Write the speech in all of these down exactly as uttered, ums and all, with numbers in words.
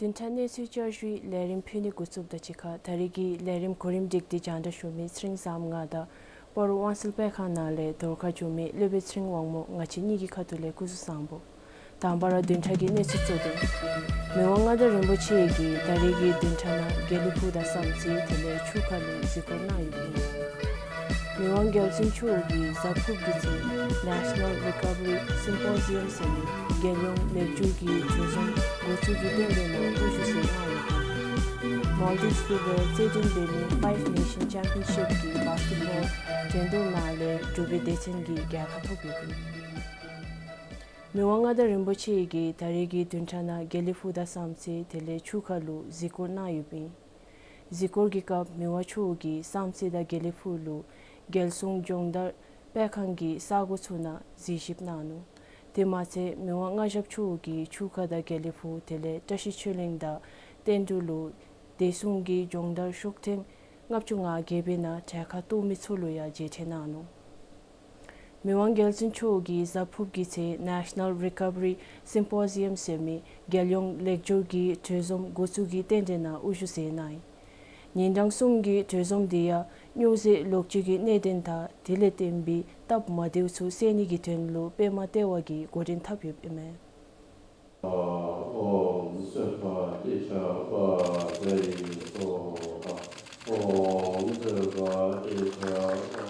བདུན་ཕྲག་གནས་ཚུལ་བསྐྱར་ཞུའི་ལས་རིམ་ཕུལ་ནི་འགོ་བཙུགསཔ་དང་གཅིག་ཁར་ད་རིས་ཀྱི་ལས་རིམ་གོ་རིམ་སྒྲིག་སྟེ་སྙན་ཞུ་མི་ཚེ་རིང་བཟངམོ་ང་དང་སྤ་རོ་དབང་སེལ་སྤེལ་ཁང་ནང་ལས་བརྡ་ཁ་ཞུ་མི་སློབ་དཔོན་ཚེ་རིང་དབང་མོ་ང་བཅས་གཉིས་ཀྱི་ཁ་ཐུག་ལས་སྐུ་གཟུགས་བཟང་པོ། དང་པ་ར་བདུན་ཕྲག་གི་གནས་ཚུལ་གཙོ་དོན། མི་དབང་མངའ་བདག་རིན་པོ་ཆེ་གིས་ད་རིས་ཀྱི་བདུན་ཕྲག་ནང་དགེ་ལེགས་ཕུག་དང་བསམ་རྩེ་དེ་ལས་ཆུ་ཁ་ལུ་གཟིགས་སྐོར་གནང་ཡོདཔ་ཨིན། མི་དབང་རྒྱལ་བཙུན་མཆོག་གིས་གཟའ་ཕུརཔ་གི་ཚེ་National Recovery Symposium ཟེར་མི་རྒྱལ་ཡོངས་ལེགས་སྒྱུར་གྱི་གྲོས་འཛོམས་འགོ་བཙུགས་ཀྱི་རྟེན་འབྲེལ་ནང་དབུ་བཞུགས་མཛད་གནང་ཡོདཔ་ཨིན། མཱལ་ཌིབསི་ལུ་སྦེ་རྩེད་འགྲན་འབད་མི་Five Nation Championship གི་བཱསི་ཀེཊ་བཱོལ་འགྲན་བསྡུར་ནང་ལས་གྲུབ་པའི་སྡེ་ཚན་གྱིས་རྒྱལ་ཁ་ཐོབ་ཡོདཔ་ཨིན། མི་དབང་མངའ་བདག་རིན་པོ་ཆེ་གིས་ད་རིས་ཀྱི་བདུན་ཕྲག་ནང་དགེ་ལེགས་ཕུག་དང་བསམ་རྩེ་དེ་ལས་ཆུ་ཁ་ལུ་གཟིགས་སྐོར་གནང་ཡོདཔ་ཨིན། གཟིགས་སྐོར་གྱི་སྐབས་མི་དབང་མཆོག་གིས་བསམ་རྩེ་དང་དགེ་ལེགས་ཕུག་ལུ་རྒྱལ་སྲུང་སྦྱོང་བརྡར་སྤེལ་ཁང་གི་ས་གོ་ཚུ་ནང་གཟིགས་ཞིབ་གནང་ནུག། དེ་མ་ཚད་མི་དབང་མངའ་ཞབས་མཆོག་གིས་ཆུ་ཁ་དང་དགེ་ལེགས་ཕུག་དེ་ལས་བཀྲ་ཤིས་ཆོས་གླིང་དང་བསྟན་འབྲུག་ལུ་བདེ་སྲུང་གི་སྦྱོང་བརྡར་ཤོག་ཐེངས་ལྔ་བཅུ་ང་བརྒྱད་པའི་ནང་གྲལ་ཁར་གཏོགས་མི་ཚུ་ལུ་ཡང་མཇལ་འཕྲད་གནང་ནུག། མི་དབང་རྒྱལ་བཙུན་མཆོག་གིས་གཟའ་ཕུརཔ་གི་ཚེ་National Recovery Symposium ཟེར་མི་རྒྱལ་ཡོངས་ལེགས་སྒྱུར་གྱི་གྲོས་འཛོམས་འགོ་བཙུགས་ཀྱི་རྟེན་འབྲེལ་ནང་དབུ་བཞུགས་མཛད་གནང་ཡི། ཉིན་གྲངས་གསུམ་གྱི་གྲོས་འཛོམས་དེ་ཡང་སྨྱོ་རྫས་ལོག་སྤྱོད་ཀྱི་གནད་དོན་དང་དེ་ལས་བརྟེན་པའི་སྟབས་མ་བདེཝ་ཚུ་སེལ་ནི་གི་དོན་ལུ་པདྨ་ལྟེ་བ་གིས་འགོ་འདྲེན་འཐབ་ཡོདཔ་ཨིན་མས། ཨོཾ་གསོད་པ་སྟེ་ཆགས་པ་ཟད་ཡི་སོ་ཧ། ཨོཾ་གསོད་པ་སྟེ་ཆགས་པ།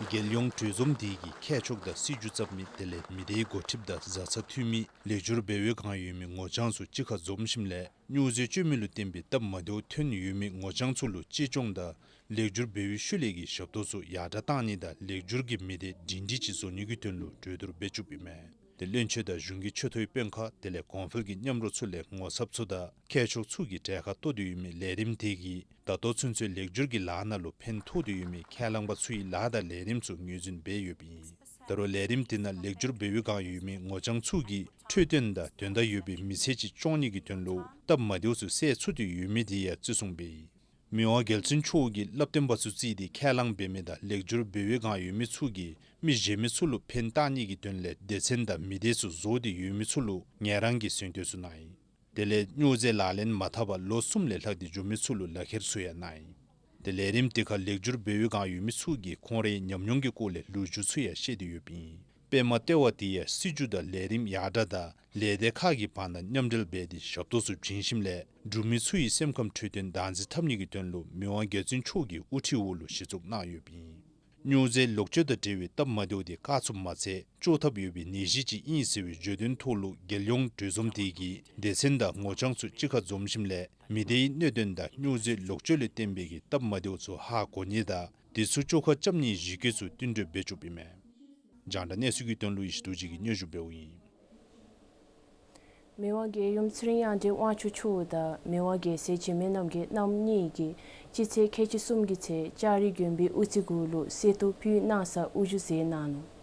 རྒྱལ་ཡོངས་གྲོས་འཛོམས་དེ་གི་མཁས་མཆོག་དང་སྲིད་བྱུས་བརྩམ་མི་དེ་ལས་མི་སྡེའི་འགོ་ཁྲིདཔ་དང་བཟའ་ཚང་འཐུས་མི་ལེགས་སྒྱུར་འབད་བའི་བསྒང་ཡོད་མི་ངོ་རྐྱང་ཚུ་གཅིག་ཁར་འཛོམས་ཞིནམ་ལས་སྨྱོ་རྫས་སྤྱོད་མི་ལུ་བརྟེན་པའི་སྟབས་མ་བདེཝ་ཐོན་ཡོད་མི་ངོ་རྐྱང་ཚུ་ལུ་གཅེས་སྐྱོང་དང་ལེགས་སྒྱུར་འབད་བའི་ཤུལ་ལས་ཀྱི་ཞབས་ཏོག་ཚུ་ཡར་དྲག་གཏང་ནི་དང་ལེགས་སྒྱུར་གྱི་མི་སྡེ་སྒྲིང་སྒྲིང་ཅིག་བཟོ་ནི་གི་དོན་ལུ་གྲོས་བསྡུར་འབད་བཅུགཔ་ཨིན་མས། དེ་བློན་ཆེན་དང་གཞུང་གི་ཆེ་མཐོའི་དཔོན་ཁག་དེ་ལས་གོང་འཕེལ་གྱི་མཉམ་རོགས་ཚུ་ལས་ངོ་ཚབ་ཚུ་དང་མཁས་མཆོག་ཚུ་གིས་གྲལ་ཁར་གཏོགས་ཏེ་ཡོད་མི་ལས་རིམ་དེ་གིས་ད་ལྟོ་ཚུན་ཚོད་ལེགས་སྒྱུར་གྱི་ལཱ་ནང་ལུ་ཕན་ཐོགས་ཏེ་ཡོད་མི་ཁས་བླངས་པ་ཚུ་ཡི་ལཱ་དང་ལས་རིམ་ཚུ་ངོས་འཛིན་འབད་ཡོདཔ་ཨིན། ད་རུང་ལས་རིམ་དེ་ནང་ལེགས་སྒྱུར་འབད་བའི་བསྒང་ཡོད་མི་ངོ་རྐྱང་ཚུ་གིས་འཕྲོད་བསྟེན་དང་དོན་དག་ཡོད་པའི་མི་ཚེ་ཅིག་སྐྱོང་ནི་གི་དོན་ལུ་སྟབས་མ་བདེཝ་ཚུ་སེལ་ཚུགས་ཏེ་ཡོད་མི་དེ་ཡང་བརྩི་སྲུང་འབད་ཡི། མི་དབང་རྒྱལ་བཙུན་མཆོག་གིས་སླབ་སྟོན་པ་ཚུ་བརྩིས་ཏེ་ཁས་བླངས་འབད་མི་དང་ལེགས་སྒྱུར་འབད་བའི་བསྒང་ཡོད་མི་ཚུ་གིས་མི་གཞན་མི་ཚུ་ལུ་ཕན་བཏགས་ནི་གི་དོན་ལས་སྡེ་ཚན་དང་མི་སྡེ་ཚུ་བཟོ་སྟེ་ཡོད་མི་ཚུ་ལུ་ངལ་རངས་ཀྱི་གཟེངས་བསྟོད་ཚུ་གནང་ཡི། དེ་ལས་སྨྱོ་རྫས་ལག་ལེན་མ་འཐབ་པར་ལོ་གསུམ་ལས་ལྷག་སྟེ་འགྱོ་མི་ཚུ་ལུ་ལག་ཁྱེར་ཚུ་ཡང་གནང་ཡི། དེ་ལས་རིམ་དེ་ཁར་ལེགས་སྒྱུར་འབད་བའི་བསྒང་ཡོད་མི་ཚུ་གིས་ཁོང་རའི་ཉམས་མྱོང་གི་སྐོར་ལས་ལོ་རྒྱུས་ཚུ་ཡང་བཤད་དེ་ཡོདཔ་ཨིན། པདྨ་ལྟེ་བ་དེ་ཡང་སྲིད་བྱུས་དང་ལས་རིམ་ཡར་དྲག་དང་ལས་སྡེ་ཁག་གི་བར་ན་མཉམ་འབྲེལ་འབད་དེ་ཞབས་ཏོག་ཚུ་བྱིན་ཞིནམ་ལས་འབྲུག་མི་ཚུ་ཡི་སེམས་ཁམས་འཕྲོད་བསྟེན་བདག་འཛིན་འཐབ་ནི་གི་དོན་ལུ་མི་དབང་རྒྱལ་བཙུན་མཆོག་གི་དབུ་ཁྲིད་འོག་ལུ་གཞི་བཙུགས་གནང་ཡོདཔ་ཨིན། སྨྱོ་རྫས་ལོག་སྤྱོད་དང་འབྲེལ་བའི་སྟབས་མ་བདེཝ་དེ་བཀག་ཚུགསཔ་མ་ཚད་བཅོས་ཐབས་ཡོད་པའི་ནད་གཞི་ཅིག་ཨིན་ཟེར་བའི་བརྗོད་དོན་ཐོག་ལུ་རྒྱལ་ཡོངས་གྲོས་འཛོམས་དེ་གིས་སྡེ་ཚན་དང་ངོ་རྐྱང་ཚུ་གཅིག་ཁར་འཛོམས་ཞིནམ་ལས་མི་སྡེའི་གནད་དོན་དང་སྨྱོ་རྫས་ལོག་སྤྱོད་ལས་བརྟེན་པའི་གི་སྟབས་མ་བདེཝ་ཚུ་ཧ་གོ་ནི་དང་དེ་ཚུ་བཅོ་ཁ་རྐྱབ་ནིའི་གཞི་བཀོད་ཚུ་བསྟུན་གྲོས་འབད་བཅུགཔ་ཨིན་མས། རྒྱང་བསྒྲགས་གནས་ཚུལ་གྱི་དོན་ལུ་ཡེ་ཤེས་རྡོ་རྗེ་གིས་སྙན་ཞུ་འབདཝ་ཨིན། མི་དབང་རྒྱལ་ཡུམ་ཚེ་རིང་དབྱངས་ཅན་དབང་ཕྱུག་མཆོག་དང་མི་དབང་རྒྱལ་སྲས་འཇིགས་མེད་རྣམ་རྒྱལ་རྣམ་གཉིས་ཀྱིས་སྤྱི་ཚེས་ཁལ་གཅིག་གསུམ་གྱི་ཚེ་ལྕགས་རི་དགོན་པའི་དབུ་རྩེ་གུ་ལུ་གསེར་ཏོག་ཕུལ་གནང་སར་དབུ་བཞུགས་མཛད་གནང་ནུག།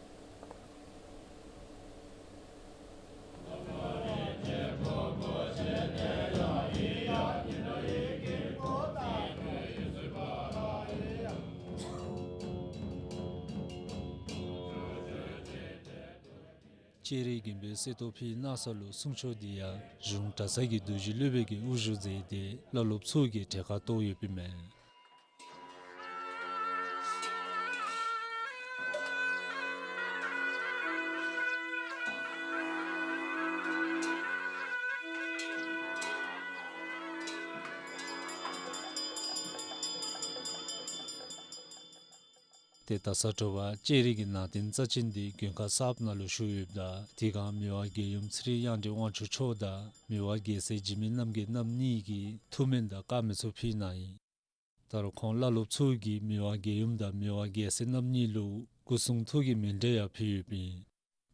ལྕགས་རི་དགོན་པའི་གསེར་ཏོག་ཕུལ་གནང་ས་ལུ་གསུང་ཆོག་དེ་ཡང་གཞུང་གྲྭ་ཚང་གི་རྡོ་རྗེ་སློབ་དཔོན་གྱིས་དབུ་བཞུགས་མཛད་དེ་བླ་སློབ་ཚུ་གིས་གྲལ་ཁར་གཏོགས་ཡོདཔ་ཨིན་མས། ཏེ་ད་ས་དྲོ་པ་ལྕགས་རི་གི་ནང་རྟེན་རྩ་ཅན་དེ་མགོན་ཁང་གསརཔ་ནང་ལུ་བཞུགས་ཡོདཔ་ད་དེ་སྒང་མི་དབང་རྒྱལ་ཡུམ་ཚེ་རིང་དབྱངས་ཅན་དབང་ཕྱུག་མཆོག་དང་མི་དབང་རྒྱལ་སྲས་འཇིགས་མེད་རྣམ་རྒྱལ་རྣམ་གཉིས་ཀྱིས་ཐུགས་སྨོན་དང་དཀར་མེ་ཚུ་ཕུལ་གནང་ཡི། ད་རུང་ཁོང་བླ་སློབ་ཚུ་གིས་མི་དབང་རྒྱལ་ཡུམ་དང་མི་དབང་རྒྱལ་སྲས་རྣམ་གཉིས་ལུ་སྐུ་གསུང་ཐུགས་ཀྱི་མཎྜལ་ཡང་ཕུལ་ཡོདཔ་ཨིན།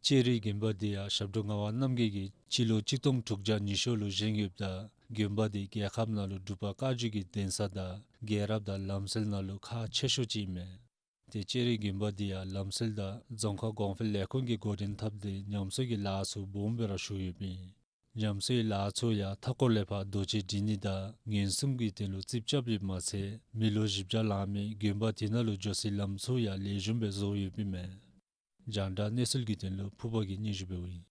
ལྕགས་རི་དགོན་པ་དེ་ཡང་ཞབས་དྲུང་ངག་དབང་རྣམ་རྒྱལ་གྱིས་སྤྱི་ལོ་གཅིག་སྟོང་དྲུག་བརྒྱ་ཉི་ཤུ་ལུ་བཞེངས་ཡོདཔ་ད་དགོན་པ་དེ་རྒྱལ་ཁབ་ནང་ལུ་འབྲུག་པ་བཀའ་བརྒྱུད་ཀྱི་གདན་ས་དང་རྒྱལ་རབས་དང་ལམ་སྲོལ་ནང་ལུ་ཁག་ཆེ་ཤོས་ཅིག་ཨིན་མས། ཏེ་ལྕགས་རི་དགོན་པ་དེ་ཡང་ལམ་སྲོལ་དང་རྫོང་ཁ་གོང་འཕེལ་ལས་ཁུངས་ཀྱིས་འགོ་འདྲེན་འཐབ་སྟེ་ཉམས་གསོ་གི་ལཱ་ཚུ་སྦོམ་སྦེ་ར་ཞུ་ཡོདཔ་ཨིན། ཉམས་གསོའི་ལཱ་ཚུ་ཡང་མཐའ་འཁོར་ལས་ཕར་རྡོ་གཅལ་སྒྲིག་ནི་དང་ངན་སུམ་གྱི་དོན་ལུ་རྩིགཔ་རྐྱབ་ཡོདཔ་མ་ཚད་མི་ལོ་བཞི་བརྒྱ་ལང་མི་དགོན་པ་དེ་ནང་ལུ་འགྱོ་སའི་ལམ་ཚུ་ཡང་ལེགས་ཤོམ་སྦེ་བཟོ་ཡོདཔ་ཨིན་མས། རྒྱང་བསྒྲགས་གནས་ཚུལ་གྱི་དོན་ལུ་ཕུར་པ་གིས་སྙན་ཞུ་འབདཝ་ཨིན།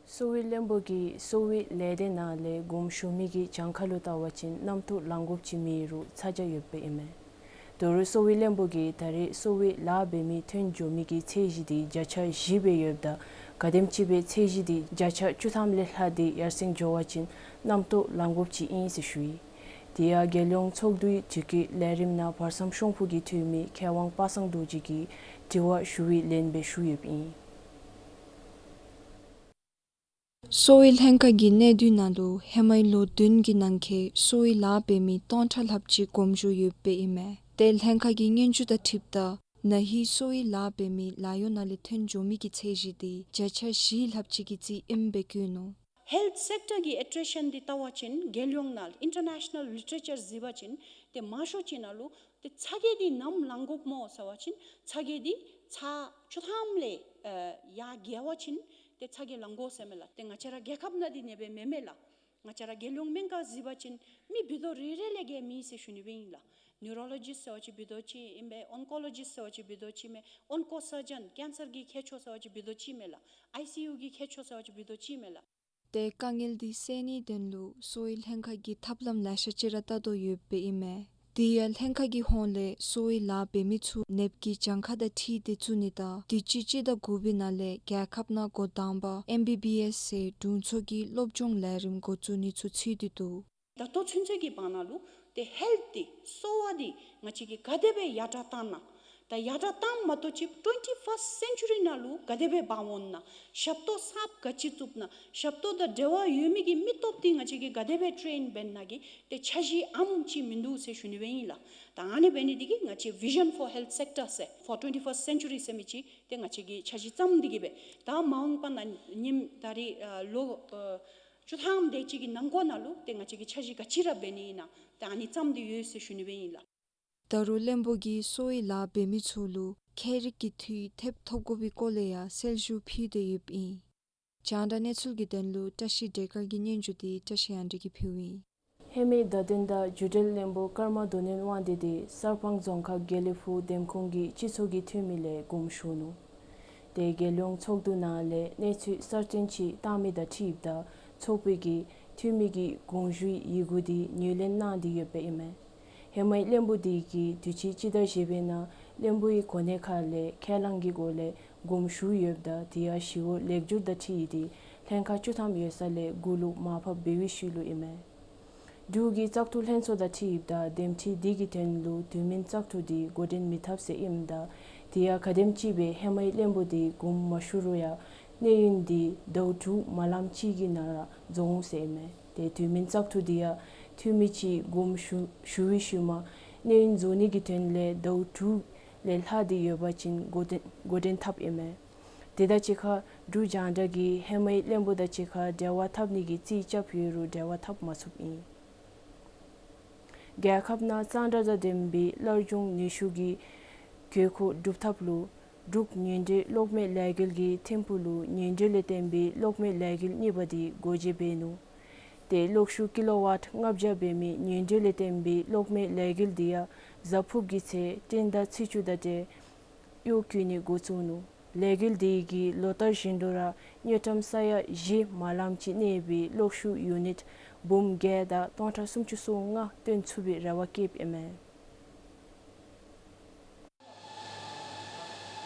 གསོ་བའི་བློན་པོ་གིས་གསོ་བའི་ལས་སྡེ་ནང་ལས་དགོངསམ་ཞུ་མི་གི་གྱངས་ཁ་ལུ་བལྟ་བ་ཅིན་གནམ་ཐོག་ལང་དགོཔ་ཅིག་མེད་རུང་ཚ་གྱང་ཡོདཔ་ཨིན་མས། ད་རུང་གསོ་བའི་བློན་པོ་གིས་ད་རེས་གསོ་བའི་ལཱ་འབད་མི་ཐོན་འགྱོ་མི་གི་ཚད་གཞི་འདི་བརྒྱ་ཆ་བཞི་སྦེ་ཡོདཔ་ད་ག་དེམ་ཅིག་སྦེ་ཚད་གཞི་འདི་བརྒྱ་ཆ་བཅུ་ཐམ་ལས་ལྷག་སྟེ་ཡར་སེང་འགྱོ་བ་ཅིན་གནམ་ཐོག་ལང་དགོཔ་ཅིག་ཨིན་ཟེར་ཞུ་ཡི། དེ་ཡང་རྒྱལ་ཡོངས་ཚོགས་འདུའི་དུས་ཀྱི་ལས་རིམ་ནང་བར་མཚམས་ཤོང་ཕུག་གི་འཐུས་མི་མཁས་དབང་པ་སངས་རྡོ་རྗེ་གིས་དྲི་བ་ཞུ་བའི་ལན་སྦེ་ཞུ་ཡོདཔ་ཨིན། གསོ་བའི་ལྷན་ཁག་གི་གནས་སྡུད་ནང་ལུ་ཧེ་མའི་ལོ་བདུན་གྱི་ནང་འཁོད་གསོ་བའི་ལཱ་འབད་མི་སྟོང་ཕྲག་ལྷགཔ་ཅིག་དགོངསམ་ཞུ་ཡོདཔ་ཨིན་མས། ཏེ་ལྷན་ཁག་གི་སྙན་ཞུ་དང་འཁྲིལཝ་ད་ན་ཧིང་གསོ་བའི་ལཱ་འབད་མི་ལཱ་གཡོག་ནང་ལས་ཐོན་འགྱོ་མི་གི་ཚད་གཞི་འདི་བརྒྱ་ཆ་བཞི་ལྷགཔ་ཅིག་གི་རྩིས་ཨིནམ་སྦེ་བཀོད་ནུག། Health sector གི་ཨེ་ཊི་རི་ཤན་འདི་བལྟ་བ་ཅིན་རྒྱལ་ཡོངས་ནང་ལུ་ཨིན་ཊར་ནེ་ཤ་ནལ་ལི་ཊེ་རེ་ཅར་གཟིགས་པ་ཅིན་ཏེ་མང་ཤོས་ཅིག་ནང་ལུ་ཏེ་ཚ་གྱང་འདི་ནམ་ལང་དགོཔ་སྨོ་ཟེར་བ་ཅིན་ཚ་གྱང་འདི་ཚར་བཅུ་ཐམ་ལས་ཡར་བརྒལ་བ་ཅིན་ཏེ་ཚ་གྱང་ལང་དགོ་ཟེར་མས་ལགས། ཏེ་ང་བཅས་ར་རྒྱལ་ཁབ་ནང་འདི་ཨ་ནེ་སྦེ་མེན་མས་ལགས། ང་བཅས་ར་རྒྱལ་ཡོངས་སྨན་ཁང་གཟིགས་པ་ཅིན་མི་བུ་ཏོ་རེ་རེ་ལས་ག་མེད་ཟེར་ཞུ་ནི་སྦེ་ཨིན་ལགས། ནིའུ་རོ་ལོ་ཇིསཊ་ཟེར་བ་ཅིན་བུ་ཏོ་ཅིག་ཨིན་པས། ཨོན་ཀོ་ལོ་ཇིསཊ་ཟེར་བ་ཅིན་བུ་ཏོ་ཅིག་མས། ཨོན་ཀོ་སར་ཇན་ཀེན་སར་གྱི་མཁས་མཆོག་ཟེར་བ་ཅིན་བུ་ཏོ་ཅིག་མས་ལགས། ཨའི་སི་ཡུ་གི་མཁས་མཆོག་ཟེར་བ་ཅིན་བུ་ཏོ་ཅིག་མས་ལགས། ཏེ་དཀའ་ངལ་འདི་སེལ་ནིའི་དོན་ལུ་གསོ་བའི་ལྷན་ཁག་གིས་ཐབས་ལམ་ལེ་ཤ་ཅིག་ར་བལྟ་དོ་ཡོདཔ་ཨིན་མས། དེ་ཡང་ལྷན་ཁག་གི་ཧོངས་ལས་གསོ་བའི་ལཱ་འབད་མི་ཚུ་ནདཔ་གི་གྱངས་ཁ་དང་འཁྲིལ་ཏེ་བཙུགས་ནི་དང་དུས་ཅི་སྤྱི་ཟླ་དགུ་པའི་ནང་ལས་རྒྱལ་ཁབ་ནང་འགོ་དང་པ་ཨེམ་བི་བི་ཨེསི་ཟེར་དྲུང་འཚོ་གི་སློབ་སྦྱོང་ལས་རིམ་འགོ་བཙུགས་ནི་ཚུ་ཚུད་དེ་འདུག། ད་ལྟོ་ཚུན་ཚོད་ཀྱི་བར་ན་ལུ་ཏེ་ཧེལཐ་འདི་གསོ་བ་འདི་ང་བཅས་ཀྱིས་ག་དེ་སྦེ་ཡར་དྲགས་བཏང་ན། ད་ཡར་དྲགས་བཏངམ་མ་གཏོགས་ཅིག་ཊུ་ཝེན་ཊི་ཕརསཊ་སེན་ཅུ་རི་ནང་ལུ་ག་དེ་སྦེ་འབག་འོང་ན། ཞབས་ཏོག་གསརཔ་ག་ཅི་བཙུགས་ན། ཞབས་ཏོག་དང་འབྲེལ་བ་ཡོད་མི་གི་མི་སྟོབས་འདི་ང་བཅས་ཀྱིས་ག་དེ་སྦེ་ཊེན་འབད་ན་གི་ཏེ་འཆར་གཞི་ཨམ་ཅིག་མིན་འདུག་ཟེར་ཞུ་ནི་སྦེ་ཨིན་ལགས། ད་ཨ་ནི་འབད་ནི་འདི་གིས་ང་བཅས་Vision for Health Sector ཟེར་for twenty-first century ཟེར་མི་ཅིག་ཏེ་ང་བཅས་ཀྱིས་འཆར་གཞི་བརྩམས་ཏེ་གི་སྦེ་ད་མ་འོངས་པ་ན་ཉིནམ་ད་རིས་ཨ་ལོ་ཨ་བཅུ་ཐམ་དེ་ཅིག་གི་ནང་འཁོད་ནང་ལུ་ཏེ་ང་བཅས་ཀྱིས་འཆར་གཞི་ག་ཅི་ར་འབད་ནི་ཨིན་ན་ཏེ་ཨ་ནི་བརྩམས་ཏེ་ཡོད་ཟེར་ཞུ་ནི་སྦེ་ཨིན་ལགས། ད་རུང་བློན་པོ་གིས་གསོ་བའི་ལཱ་འབད་མི་ཚུ་ལུ་ཁྱད་རིག་གི་འཐུས་ཐེབས་ཐོབ་དགོ་པའི་སྐོར་ལས་ཡང་གསལ་ཞུ་ཕུལ་ཏེ་ཡོདཔ་ཨིན། རྒྱང་བསྒྲགས་གནས་ཚུལ་གྱི་དོན་ལུ་བཀྲ་ཤིས་བདེ་དཀར་གྱི་སྙན་ཞུ་འདི་བཀྲ་ཤིས་དབང་འདུས་ཀྱིས་ཕུལཝ་ཨིན། ཧེ་མའི་བརྡ་དོན་དང་བརྒྱུད་འབྲེལ་བློན་པོ་ཀརྨ་དོན་ཡོད་དབང་འདུས་འདི་གསར་སྤང་རྫོང་ཁག་དགེ་ལེགས་ཕུག་འདེམས་ཁོངས་ཀྱི་སྤྱི་ཚོགས་ཀྱི་འཐུས་མི་ལས་དགོངསམ་ཞུ་ནུག། ཏེ་རྒྱལ་ཡོངས་ཚོགས་འདུ་ནང་ལས་གནས་ཚུལ་གསར་བཏོན་ཅིག་བཏང་མི་དང་འཁྲིལཝ་ད་ཚོགས་པའི་གི་འཐུས་མི་གི་དགོངས་ཞུའི་ཡི་གུ་འདི་ངོས་ལེན་གནང་སྟེ་ཡོདཔ་ཨིན་མས། ཧེ་མའི་བློན་པོ་འདི་གིས་དུས་ཅི་སྤྱི་ཟླ་བཞི་པའི་ནང་བློན་པོའི་གོ་གནས་ཁ་ལས་ཁས་བླངས་ཀྱི་སྒོ་ལས་དགོངསམ་ཞུ་ཡོདཔ་ད་དེ་ཡང་ཞི་གཡོག་ལེགས་བསྒྱུར་དང་འཁྲིལ་ཏེ་ལྷན་ཁག་བཅུ་ཐམ་ཡོད་ས་ལས་དགུ་ལུ་མར་ཕབ་འབད་བའི་ཤུལ་ལུ་ཨིན་མས། འབྲུག་གི་བཙག་འཐུ་ལྷན་ཚོགས་དང་འཁྲིལཝ་ད་འདེམས་སྒྲིག་འདི་གི་དོན་ལུ་དུས་མིན་བཙག་འཐུ་འདི་འགོ་འདྲེན་མི་འཐབ་ཟེར་ཨིནམ་ད་དེ་ཡང་ག་དེམ་ཅིག་སྦེ་ཧེ་མའི་བློན་པོ་འདི་དགོངསམ་མ་ཞུ་རུང་ཡང་གནས་ཡུན་འདི་ཟླཝ་དྲུག་མ་ལངམ་ཅིག་གི་ནང་ར་རྫོགས་འོང་ཟེར་ཨིན་མས། ཏེ་དུས་མིན་བཙག་འཐུ་འདི་ཡང་འཐུས་མི་ཅིག་དགོངསམ་ཞུ་ཞུ་བའི་ཤུལ་མ་གནས་ཡུན་རྫོགས་ནི་གི་དོན་ལས་ཟླཝ་དྲུག་ལས་ལྷག་སྟེ་ཡོད་པ་ཅིན་འགོ་འདྲེན་འགོ་འདྲེན་འཐབ་ཨིན་མས། དེ་དང་གཅིག་ཁར་འབྲུག་རྒྱང་བསྒྲགས་ཀྱིས་ཧེ་མའི་བློན་པོ་དང་གཅིག་ཁར་འབྲེལ་བ་འཐབ་ནི་གི་རྩིས་རྐྱབ་ཡོད་རུང་འབྲེལ་བ་འཐབ་མ་ཚུགསཔ་ཨིན། རྒྱལ་ཁབ་ནང་གཙང་སྦྲ་དང་ལྡན་པའི་སླར་འབྱུང་ནུས་ཤུགས་ཀྱི་དགོས་མཁོ་སྒྲུབ་ཐབས་ལུ་འབྲུག་ཉིན་རེའི་གློག་མེ་ལས་འགུལ་གྱི་ཐིམ་ཕུག་ལུ་ཉིན་རེ་ལས་བརྟེན་པའི་གློག་མེ་ལས་འགུལ་གཉིས་པ་འདི་སྒོ་འབྱེད་འབད་ནུག། ཏེ་གློག་ཤུགས་ཀི་ལོ་ཝཊ་ལྔ་བརྒྱ་འབད་མི་ཉིན་རེ་ལས་བརྟེན་པའི་གློག་མེ་ལས་འགུལ་འདི་ཡང་གཟའ་ཕུརཔ་གི་ཚེ་སྤྲེལ་ཟླ་ཚེས་བཅུ་དང་འབྲེལ་གཡོག་བཀོལ་ནི་འགོ་བཙུགས་ནུག། ལས་འགུལ་འདི་གིས་ལོ་ལྟར་བཞིན་དུ་ར་དངུལ་ཀྲམ་ས་ཡ་བཞི་མ་ལངམ་ཅིག་གནས་པའི་གློག་ཤུགས་ཡུ་ནིཊ་འབུམ་བརྒྱད་དང་སྟོང་ཕྲག་སུམ་ཅུ་སོ་ལྔ་བཏོན་ཚུགས་པའི་རེ་བ་བསྐྱེདཔ་ཨིན་མས།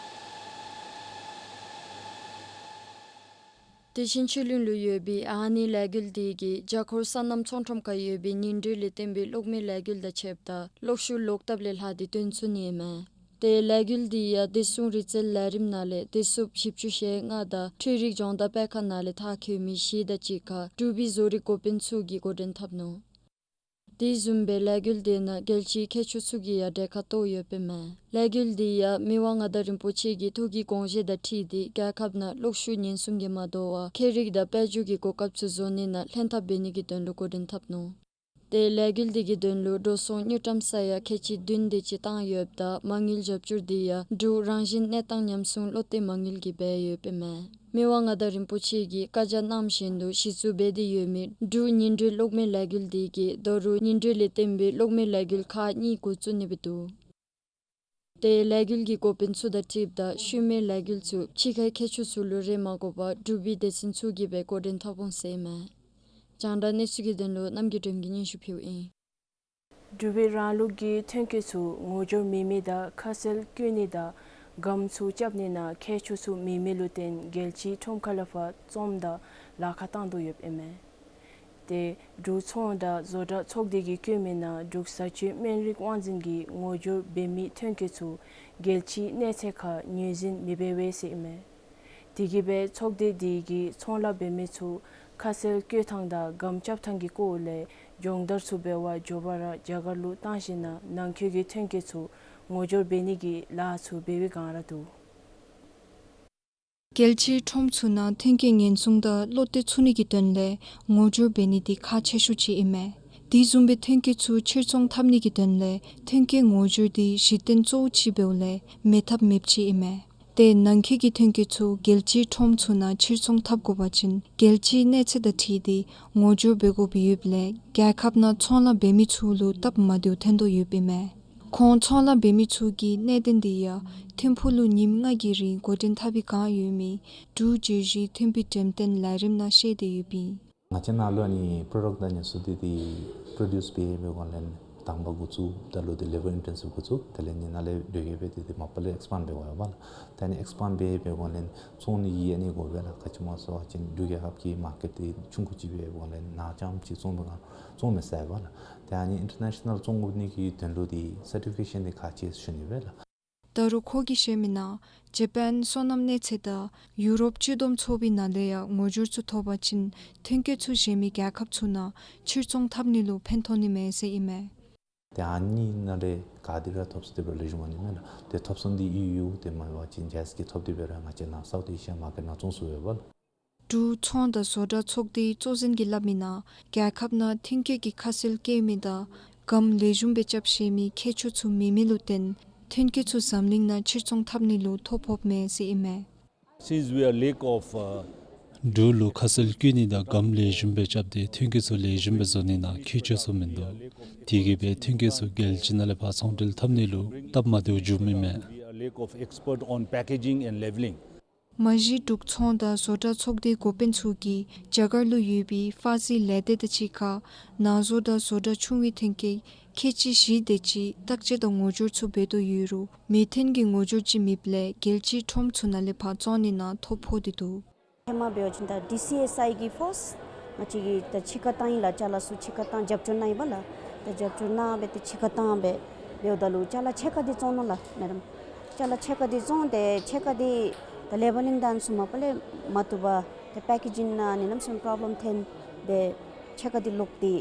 དེ་བཞིན་ཆོས་གླིང་ལུ་ཡོད་པའི་ཨ་ནི་ལས་འགུལ་འདི་གིས་རྒྱ་ཁོར་སོ་ནམ་ཚོང་ཁྲོམ་ཁར་ཡོད་པའི་ཉིན་རེ་ལས་བརྟེན་པའི་གློག་མེ་ལས་འགུལ་དང་ཕྱདཔ་ད་གློག་ཤུགས་ལོག་ལྟབ་ལས་ལྷག་སྟེ་བཏོན་ཚུགས་ནི་ཨིན་མས། ཏེ་ལས་འགུལ་འདི་ཡང་བདེ་སྲུང་རིག་རྩལ་ལས་རིམ་ནང་ལས་བདེ་སྲུངཔ་བཞི་བཅུ་ཞེ་ལྔ་དང་འཕྲུལ་རིག་སྦྱོང་བརྡར་སྤེལ་ཁང་ནང་ལས་མཐར་འཁྱོལ་མི་བཞི་དང་གཅིག་ཁར་འབྲུག་པའི་བཟོ་རིག་འགོ་དཔོན་ཚུ་གིས་འགོ་འདྲེན་འཐབ་ནུག། དེ་བཟུམ་སྦེ་ལས་འགུལ་འདི་ནང་རྒྱལ་སྤྱིའི་མཁས་མཆོག་ཚུ་གིས་ཡང་གྲལ་ཁར་གཏོགས་ཡོདཔ་ཨིན་མས། ལས་འགུལ་འདི་ཡང་མི་དབང་མངའ་བདག་རིན་པོ་ཆེ་གི་ཐུགས་ཀྱི་དགོངས་བཞེད་དང་འཁྲིལ་ཏེ་རྒྱལ་ཁབ་ནང་གློག་ཤུགས་ཉེན་སྲུང་གིས་མ་དོ་བར་ཁྱད་རིག་དང་དཔལ་འབྱོར་གྱི་གོ་སྐབས་ཚུ་བཟོ་ནི་ནང་ལྷན་ཐབས་འབད་ནི་གི་དོན་ལུ་འགོ་འདྲེན་འཐབ་ནུག། ཏེ་ལས་འགུལ་འདི་གི་དོན་ལུ་འགྲོ་སོང་དངུལ་ཀྲམ་ས་ཡ་ཁལ་གཅིག་བདུན་དེ་ཅིག་བཏང་ཡོདཔ་ད་མ་དངུལ་རྒྱབ་སྐྱོར་འདི་ཡང་འབྲུག་རང་བཞིན་གནས་སྟངས་ཉམས་སྲུང་བློ་གཏད་མ་དངུལ་གྱིས་འབད་ཡོདཔ་ཨིན་མས། མི་དབང་མངའ་བདག་རིན་པོ་ཆེ་གིས་བཀའ་རྒྱ་གནང་བཞིན་དུ་གཞི་བཙུགས་འབད་དེ་ཡོད་མི་འབྲུག་ཉིན་རེའི་གློག་མེ་ལས་འགུལ་འདི་གིས་ད་རུང་ཉིན་རེ་ལས་བརྟེན་པའི་གློག་མེ་ལས་འགུལ་ཁག་གཉིས་འགོ་བཙུགས་ནི་སྦེ་འདུག། ཏེ་ལས་འགུལ་གྱི་འགོ་དཔོན་ཚུ་དང་འཁྲིལཝ་ད་ཤུལ་མའི་ལས་འགུལ་ཚུ་ཕྱི་ཁའི་མཁས་མཆོག་ཚུ་ལུ་རེ་མ་དགོ་པར་འབྲུག་པའི་སྡེ་ཚན་ཚུ་གིས་སྦེ་འགོ་འདྲེན་འཐབ་འོང་ཟེར་ཨིན་མས། རྒྱང་བསྒྲགས་གནས་ཚུལ་གྱི་དོན་ལུ་རྣམ་རྒྱལ་སྒྲོལམ་གྱིས་སྙན་ཞུ་ཕུལཝ་ཨིན། འབྲུག་པའི་རང་ལུགས་ཀྱི་ཐོན་སྐྱེད་ཚུ་ངོ་སྦྱོར་མེད་མི་དང་ཁ་གསལ་བཀོད་ནི་དང་སྒམ་ཚུ་རྐྱབ་ནི་ནང་མཁས་མཆོག་ཚུ་མེད་མི་ལུ་བརྟེན་རྒྱལ་སྤྱིའི་ཁྲོམ་ཁ་ལས་ཕར་བཙོངམ་དང་ལཱ་ཁག་བཏང་དོ་ཡོདཔ་ཨིན་མས། ཏེ་འབྲུག་ཚོང་དང་བཟོ་གྲྭ་ཚོགས་སྡེ་གིས་བཀོད་མི་ནང་འབྲུག་བཟའ་སྤྱོད་སྨན་རིགས་དབང་འཛིན་གྱིས་ངོ་སྦྱོར་འབད་མི་ཐོན་སྐྱེད་ཚུ་རྒྱལ་སྤྱིའི་གནས་ཚད་ཁར་ངོས་འཛིན་མི་འབད་བས་ཟེར་ཨིན་མས། དེ་གིས་སྦེ་ཚོགས་སྡེ་དེ་གིས་ཚོང་ལཱ་འབད་མི་ཚུ་ཁ་གསལ་བཀོད་ཐངས་དང་སྒམ་རྐྱབ་ཐངས་ཀྱི་སྐོར་ལས་སྦྱོང་བརྡར་ཚུ་འབད་བར་འགྱོ་བར་རྒྱ་གར་ལུ་བཏང་ཞིནམ་ན་ནང་འཁོད་ཀྱི་ཐོན་སྐྱེད་ཚུ་ངོ་སྦྱོར་འབད་ནི་གི་ལཱ་ཚུ་འབད་བའི་བསྒང་ར་འདུག། རྒྱལ་སྤྱིའི་ཁྲོམ་ཚུ་ནང་ཐོན་སྐྱེད་ཉེན་སྲུང་དང་བློ་གཏད་ཚུགས་ནི་གི་དོན་ལས་ངོ་སྦྱོར་འབད་ནི་འདི་ཁག་ཆེ་ཤོས་ཅིག་ཨིན་མས། དེ་བཟུམ་སྦེ་ཐོན་སྐྱེད་ཚུ་ཕྱིར་ཚོང་འཐབ་ནི་གི་དོན་ལས་ཐོན་སྐྱེད་ངོ་སྦྱོར་འདི་གཞི་རྟེན་གཙོ་བོ་ཅིག་འབདཝ་ལས་མེད་ཐབས་མེདཔ་ཅིག་ཨིན་མས། ཏེ་ནང་འཁོད་ཀྱི་ཐོན་སྐྱེད་ཚུ་རྒྱལ་སྤྱིའི་ཁྲོམ་ཚུ་ནང་ཕྱིར་ཚོང་འཐབ་དགོ་པ་ཅིན་རྒྱལ་སྤྱིའི་གནས་ཚད་དང་འཁྲིལ་ཏེ་ངོ་སྦྱོར་འབད་དགོཔ་ཡོདཔ་ལས་རྒྱལ་ཁབ་ནང་ཚོང་ལཱ་འབད་མི་ཚུ་ལུ་སྟབས་མ་བདེཝ་ཐོན་དོ་ཡོདཔ་ཨིན་མས། ཁོང་ཚོང་ལཱ་འབད་མི་ཚུ་གིས་གནད་དོན་འདི་ཡང་ཐིམ་ཕུག་ལུ་ཉིནམ་ལྔ་གི་རིང་འགོ་འདྲེན་འཐབ་པའི་བསྒང་ཡོད་མི་འབྲུག་བརྗོད་གཞི་མཐུན་པའི་འགྲེམས་སྟོན་ལས་རིམ་ནང་བཤད་དེ་ཡོདཔ་ཨིན། ང་བཅས་ནང་ལུ་ཨ་ནི་པྲོ་ཌཀཊ་དང་ཨ་ནི་ཚུ་འདི་འདི་པྲོ་ཌིའུསི་འབད་འབད་འོང་ལས་དང་པ་འགོ་བཙུགས་ད་ལུ་འདི་ལེ་བར་ཨིན་ཊེན་སིབ་འགོ་བཙུགས། དེ་ལས་ཨ་ནི་ནཱ་ལས་ལོག་སྦེ་འདི་འདི་མ་པ་ལས་ཨེགསི་པཱནཌ་འབད་འོང་ཡོདཔ་ལགས། ད་ཨ་ནི་ཨེགསི་པཱནཌ་འབད་འབད་འོང་ལས་བཙོང་ནི་གི་ཨ་ནི་དགོ་པས་ལགས། ག་ཅི་སྨོ་ཟེར་བ་ཅིན་འབྲུག་རྒྱལ་ཁབ་ཀྱི་མར་ཀེཊ་འདི་ཆུང་ཀུ་ཅིག་འབད་འོང་ལས་ནཱ་རྐྱངམ་ཅིག་བཙོང་པའི་བསྒང་བཙོང་མི་ཚར་བས་ལགས། ཏེ་ཨ་ནི་ཨིན་ཊར་ནེ་ཤ་ནཱལ་བཙོང་དགོ་ནི་གི་དོན་ལུ་འདི་སར་ཊི་ཕི་ཀེ་ཤཱན་འདི་ཁག་ཆེ་ཟེར་ཞུ་ནི་སྦེ་ལགས། ད་རུང་ཁོ་གིས་བཤད་མི་ནང་ཇ་པཱན་སོ་ནམ་གནས་ཚད་དང་ཡུ་རོབ་སྤྱི་བསྡོམས་ཚོགས་པའི་ནང་ལས་ཡང་ངོ་སྦྱོར་ཚུ་ཐོབ་པ་ཅིན་ཐོན་སྐྱེད་ཚུ་གཞན་མི་རྒྱལ་ཁབ་ཚུ་ནང་ཕྱིར་ཚོང་འཐབ་ནི་ལུ་ཕན་ཐོགས་ནི་མས་ཟེར་ཨིན་མས། ཏེ་ཨ་ནི་ནང་ལས་ག་དེ་ར་ཐོབ་ས་དེ་སྦེ་ར་ལེགས་ཤོམ་ཨ་ནི་མས་ལགས། ཏེ་ཐོབ་ས་འདི་ཨི་ཡུ་དེ་མ་འབད་བ་ཅིན་ཇཱ་ཨེསི་ཀྱི་ཐོབ་སྟེ་སྦེ་ར་ང་བཅས་ནཱ་སའུཐ་ཨེ་ཤི་ཡ་མར་ཀེཊ་ནང་བཙོང་ཚུགས་པས་ལགས། འབྲུག་ཚོང་དང་བཟོ་གྲྭ་ཚོགས་སྡེའི་གཙོ་འཛིན་གྱིས་སླབ་མི་ནང་རྒྱལ་ཁབ་ནང་ཐོན་སྐྱེད་ཀྱི་ཁ་གསལ་བཀོད་མི་དང་སྒམ་ལེགས་ཤོམ་སྦེ་རྐྱབ་ཤེས་མི་མཁས་མཆོག་ཚུ་མེད་མི་ལུ་བརྟེན་ཐོན་སྐྱེད་ཚུ་འཛམ་གླིང་ནང་ཕྱིར་ཚོང་འཐབ་ནི་ལུ་ཐོ་ཕོགཔ་མས་ཟེར་ཨིན་མས། Since we are lack of, uh, འབྲུག་ལུ་ཁ་གསལ་བཀོད་ནི་དང་སྒམ་ལེགས་ཤོམ་སྦེ་རྐྱབ་སྟེ་ཐོན་སྐྱེད་ཚུ་ལེགས་ཤོམ་སྦེ་བཟོ་ནི་ནང་མཁས་མཆོག་ཚུ་མིན་འདུག། དེ་གིས་སྦེ་ཐོན་སྐྱེད་ཚུ་རྒྱལ་སྤྱི་ནང་ལས་ཕར་ཚོང་འབྲེལ་འཐབ་ནི་ལུ་སྟབས་མ་བདེཝ་འགྱོ་མི་མས། We are lack of expert on packaging and labeling. མ་གཞི་འབྲུག་ཚོང་དང་བཟོ་གྲྭ་ཚོགས་སྡེའི་འགོ་དཔོན་ཚུ་གིས་རྒྱ་གར་ལུ་ཡོད་པའི་ཧྥ་ཟི་ལས་སྡེ་དང་གཅིག་ཁར་ནང་བཟོ་དང་བཟོ་གྲྭ་ཆུང་བའི་ཐོན་སྐྱེད་ཁལ་གཅིག་བཞི་དེ་ཅིག་བརྟག་དཔྱད་དང་ངོ་སྦྱོར་ཚུ་འབད་དོ་ཡོད་རུང་མེད་ཐོན་གྱི་ངོ་སྦྱོར་ཅིག་མེདཔ་ལས་རྒྱལ་སྤྱིའི་ཁྲོམ་ཚུ་ནང་ལས་ཕར་བཙོང་ནི་ནང་ཐོ་ཕོག་སྟེ་འདུག། ཧེ་མ་འབད་བ་ཅིན་ད་ཌི་སི་ཨེསི་ཨའི་གིས་ཕརསཊ་ང་བཅས་ཀྱིས་ད་ཕྱི་ཁར་བཏང་ཡི་ལགས། ཅ་ལ་ཚུ་ཕྱི་ཁར་བཏང་རྒྱབ་སྐྱོར་གནང་ཡི་པ་ལགས། ད་རྒྱབ་སྐྱོར་གནང་སྦེ་ཏེ་ཕྱི་ཁར་བཏང་སྦེ་འབདཝ་ད་ལུ་ཅ་ལ་ཕྱེད་ཀ་འདི་བཙོང་ནུག་ལགས་མེ་ཌམ། ཅ་ལ་ཕྱེད་ཀ་འདི་བཙོང་སྟེ་ཕྱེད་ཀ་འདི་ད་ལེ་བ་ལིང་དང་ཚུ་མ་པ་ལས་མ་བཏུབ་པར་ཏེ་པེ་ཀེ་ཇིང་ནང་ཨ་ནི་གནམ་མེད་ས་མེད་པོརོབ་ལེམ་ཐོན་སྦེ་ཕྱེད་ཀ་འདི་ལོག་སྟེ་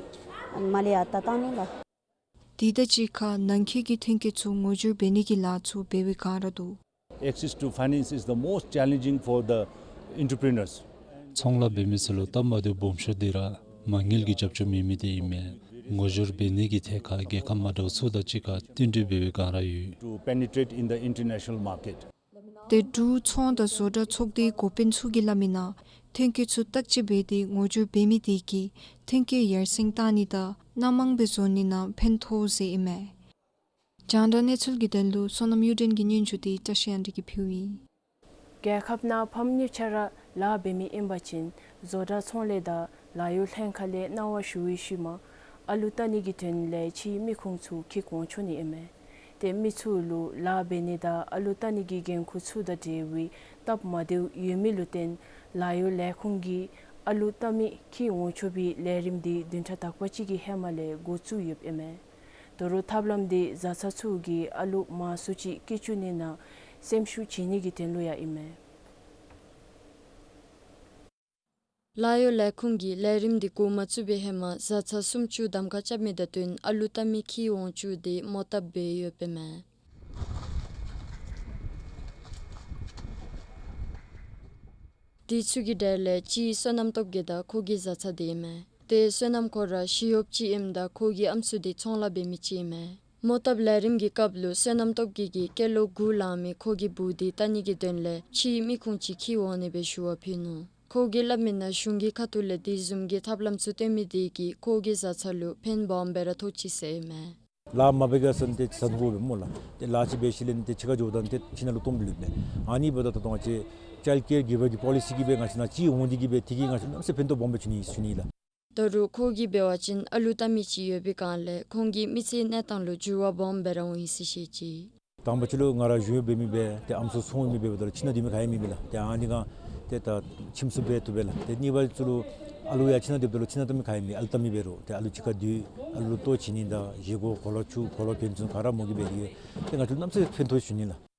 མར་ལས་ཡར་ད་བཏང་ནུག་ལགས། དེ་དང་གཅིག་ཁར་ནང་འཁོད་ཀྱི་ཐོན་སྐྱེད་ཚུ་ངོ་སྦྱོར་འབད་ནི་གི་ལཱ་ཚུ་འབད་བའི་བསྒང་ར་འདུག། Access to finance is the most challenging for the entrepreneurs. ཚོང་ལཱ་འབད་མི་ཚུ་ལུ་སྟབས་མ་བདེཝ་སྦོམ་ཤོས་འདི་ར་མ་དངུལ་གྱི་རྒྱབ་སྐྱོར་མེད་མི་འདི་ཨིན་མས། ངོ་སྦྱོར་འབད་ནི་གི་ཐད་ཁར་རྒྱལ་ཁབ་མ་འདྲཝ་ཚུ་དང་གཅིག་ཁར་བསྟུན་གྲོས་འབད་བའི་བསྒང་ར་ཡོད། To penetrate in the international market. ཏེ་འབྲུག་ཚོང་དང་བཟོ་གྲྭ་ཚོགས་སྡེའི་འགོ་དཔོན་ཚུ་གིས་སླབ་མི་ནང་ཐོན་སྐྱེད་ཚུ་བརྟག་དཔྱད་འབད་དེ་ངོ་སྦྱོར་འབད་མི་དེ་གིས་ཐོན་སྐྱེད་ཡར་སེང་གཏང་ནི་དང་སྣ་མང་སྦེ་བཟོ་ནི་ནང་ཕན་ཐོགས་ཟེར་ཨིན་མས། རྒྱང་བསྒྲགས་གནས་ཚུལ་གྱི་དོན་ལུ་བསོད་ནམས་གཡུ་སྒྲོན་གྱི་སྙན་ཞུ་འདི་བཀྲ་ཤིས་དབང་འདུས་ཀྱིས་ཕུལཝ་ཨིན། རྒྱལ་ཁབ་ནང་ཕམ་གཉིས་ཆ་ར་ལཱ་འབད་མི་ཨིན་པ་ཅིན་བཟོ་གྲྭ་ཚོང་ལས་དང་ལཱ་གཡོག་ལྷན་ཁག་ལས་གནང་བ་ཞུ་བའི་ཤུལ་མ་ཨ་ལུ་བལྟ་ནི་གི་དོན་ལས་ཕྱིའི་མི་ཁུངས་ཚུ་འཁྱིད་འོང་ཆོག་ནི་ཨིན་མས། ཏེ་མི་ཚུ་ལུ་ལཱ་འབད་ནི་དང་ཨ་ལུ་བལྟ་ནི་གི་འགན་ཁུར་ཚུ་དང་འབྲེལ་བའི་སྟབས་མ་བདེཝ་ཡོད་མི་ལུ་བརྟེན་ལཱ་གཡོག་ལས་ཁུངས་ཀྱིས་ཨ་ལུ་བལྟ་མི་འཁྱིད་འོང་ཆོག་པའི་ལས་རིམ་འདི་བདུན་ཕྲག་དག་པ་ཅིག་གི་ཧེ་མ་ལས་འགོ་བཙུགས་ཡོདཔ་ཨིན་མས། ད་རུང་ཐབས་ལམ་འདི་བཟའ་ཚང་ཚུ་གིས་ཨ་ལུ་མང་སུ་ཅིག་སྐྱེ་བཅུག་ནི་ནང་སེམས་ཤུགས་བྱིན་ནི་གི་དོན་ལུ་ཡང་ཨིན་མས། ལཱ་གཡོག་ལས་ཁུངས་ཀྱིས་ལས་རིམ་འདི་འགོ་མ་བཙུགས་པའི་ཧེ་མ་བཟའ་ཚང་སུམ་ཅུ་གདམ་ཁ་རྐྱབ་མི་དང་བསྟུན་ཨ་ལུ་བལྟ་མི་འཁྱིད་འོང་བཅུག་སྟེ་མོ་བཏབ་འབད་ཡོདཔ་ཨིན་མས། དེ་ཚུ་གི་གྲས་ལས་གཅིག་བསོད་ནམས་སྟོབས་རྒྱས་དང་ཁོ་གི་བཟའ་ཚང་འདི་ཨིན་མས། ཏེ་བསོད་ནམས་ཁོ་ར་ཞི་གཡོགཔ་ཅིག་ཨིནམ་ད་ཁོ་གི་ཨམ་སྲུ་འདི་ཚོང་ལཱ་འབད་མི་ཅིག་ཨིན་མས། མོ་བཏབ་ལས་རིམ་གྱི་སྐབས་ལུ་བསོད་ནམས་སྟོབས་རྒྱས་ཀྱིས་སྐྱེས་ལོ་དགུ་ལང་མི་ཁོ་གི་བུ་འདི་བལྟ་ནི་གི་དོན་ལས་ཕྱིའི་མི་ཁུངས་ཅིག་འཁྱིད་འོང་ནི་སྦེ་ཞུ་བ་ཕུལ་ནུག། ཁོ་གིས་སླབ་མི་ནང་གཞུང་གི་ཁ་ཐུག་ལས་དེ་བཟུམ་གྱི་ཐབས་ལམ་ཚུ་སྟོན་མི་དེ་གིས་ཁོ་གི་བཟའ་ཚང་ལུ་ཕན་སྦོམ་སྦེ་ར་ཐོགས་ཅི་ཟེར་ཨིན་མས། ལཱ་མ་འབད་ག་ཟེར་ཏེ་ཟ་དགོ་པས་སྨོ་ལགས། ཏེ་ལཱ་ཅིག་འབད་ཞིནམ་ལས་ཏེ་ཕྱི་ཁར་འགྱོཝ་ད་ཏེ་ཁྱིམ་ནང་ལུ་སྟོངམ་སྦེ་ལུས་མས། ཨ་ནི་འབདཝ་ད་ད་ལྟོ་ང་བཅས་ཅའིལཌ་ཀེར་གིབ་བར་གྱི་པོ་ལི་སི་གིས་སྦེ་ང་བཅས་ནང་ཅིག་འོང་སྟེ་གིས་སྦེ་དེ་གིས་ང་བཅས་གནམ་མེད་ས་མེད་ཕན་ཐོགས་སྦོམ་སྦེ་བྱུང་ནི་ཟེར་ཞུ་ནི་ལགས། ད་རུང་ཁོ་གིས་འབད་བ་ཅིན་ཨ་ལུ་བལྟ་མི་ཅིག་ཡོད་པའི་སྒང་ལས་ཁོང་གི་མི་ཚེའི་གནས་སྟངས་ལུ་འགྱུར་བ་སྦོམ་སྦེ་ར་འོང་ཡི་ཟེར་བཤད་ཅི། དང་པ་ཅིག་ལུ་ང་ར་གཞུང་འབད་མི་སྦེ་ཏེ་ཨམ་སྲུ་སྲུང་མི་སྦེ་འབདཝ་ད་ལུ་ཁྱིམ་ནང་སྡོད་མི་ག་ཡང་མེད་པས་ལགས། ཏེ་ཨ་ནི་སྒང་ཏེ་ད་ཁྱིམ་སྲུང་འབད་བཏུབ་པས་ལགས། ཏེ་གཉིས་པ་ཅིག་ལུ་ཨ་ལུ་ཡང་ཁྱིམ་ནང་སྡོདཔ་ད་ལུ་ཁྱིམ་ནང་བལྟ་མི་ག་ཡང་མེད། ཨ་ལུ་བལྟ་མི་འབད་རུང་ཏེ་ཨ་ལུ་གཅིག་ཁར་སྡོད། ཨ་ལུ་ལུ་ལྟོ་བྱིན་ནི་དང་བཞེས་སྒོ་གོ་ལ་ཆུ་གོ་ལ་གྱོན་ཚུན་ག་ར་མོ་གིས་འབད་དེ་ཏེ་ང་བཅས་ལུ་གནམ་མེད་ས་མེད་ཕན་ཐོགས་ཞུ་ནི་ལགས།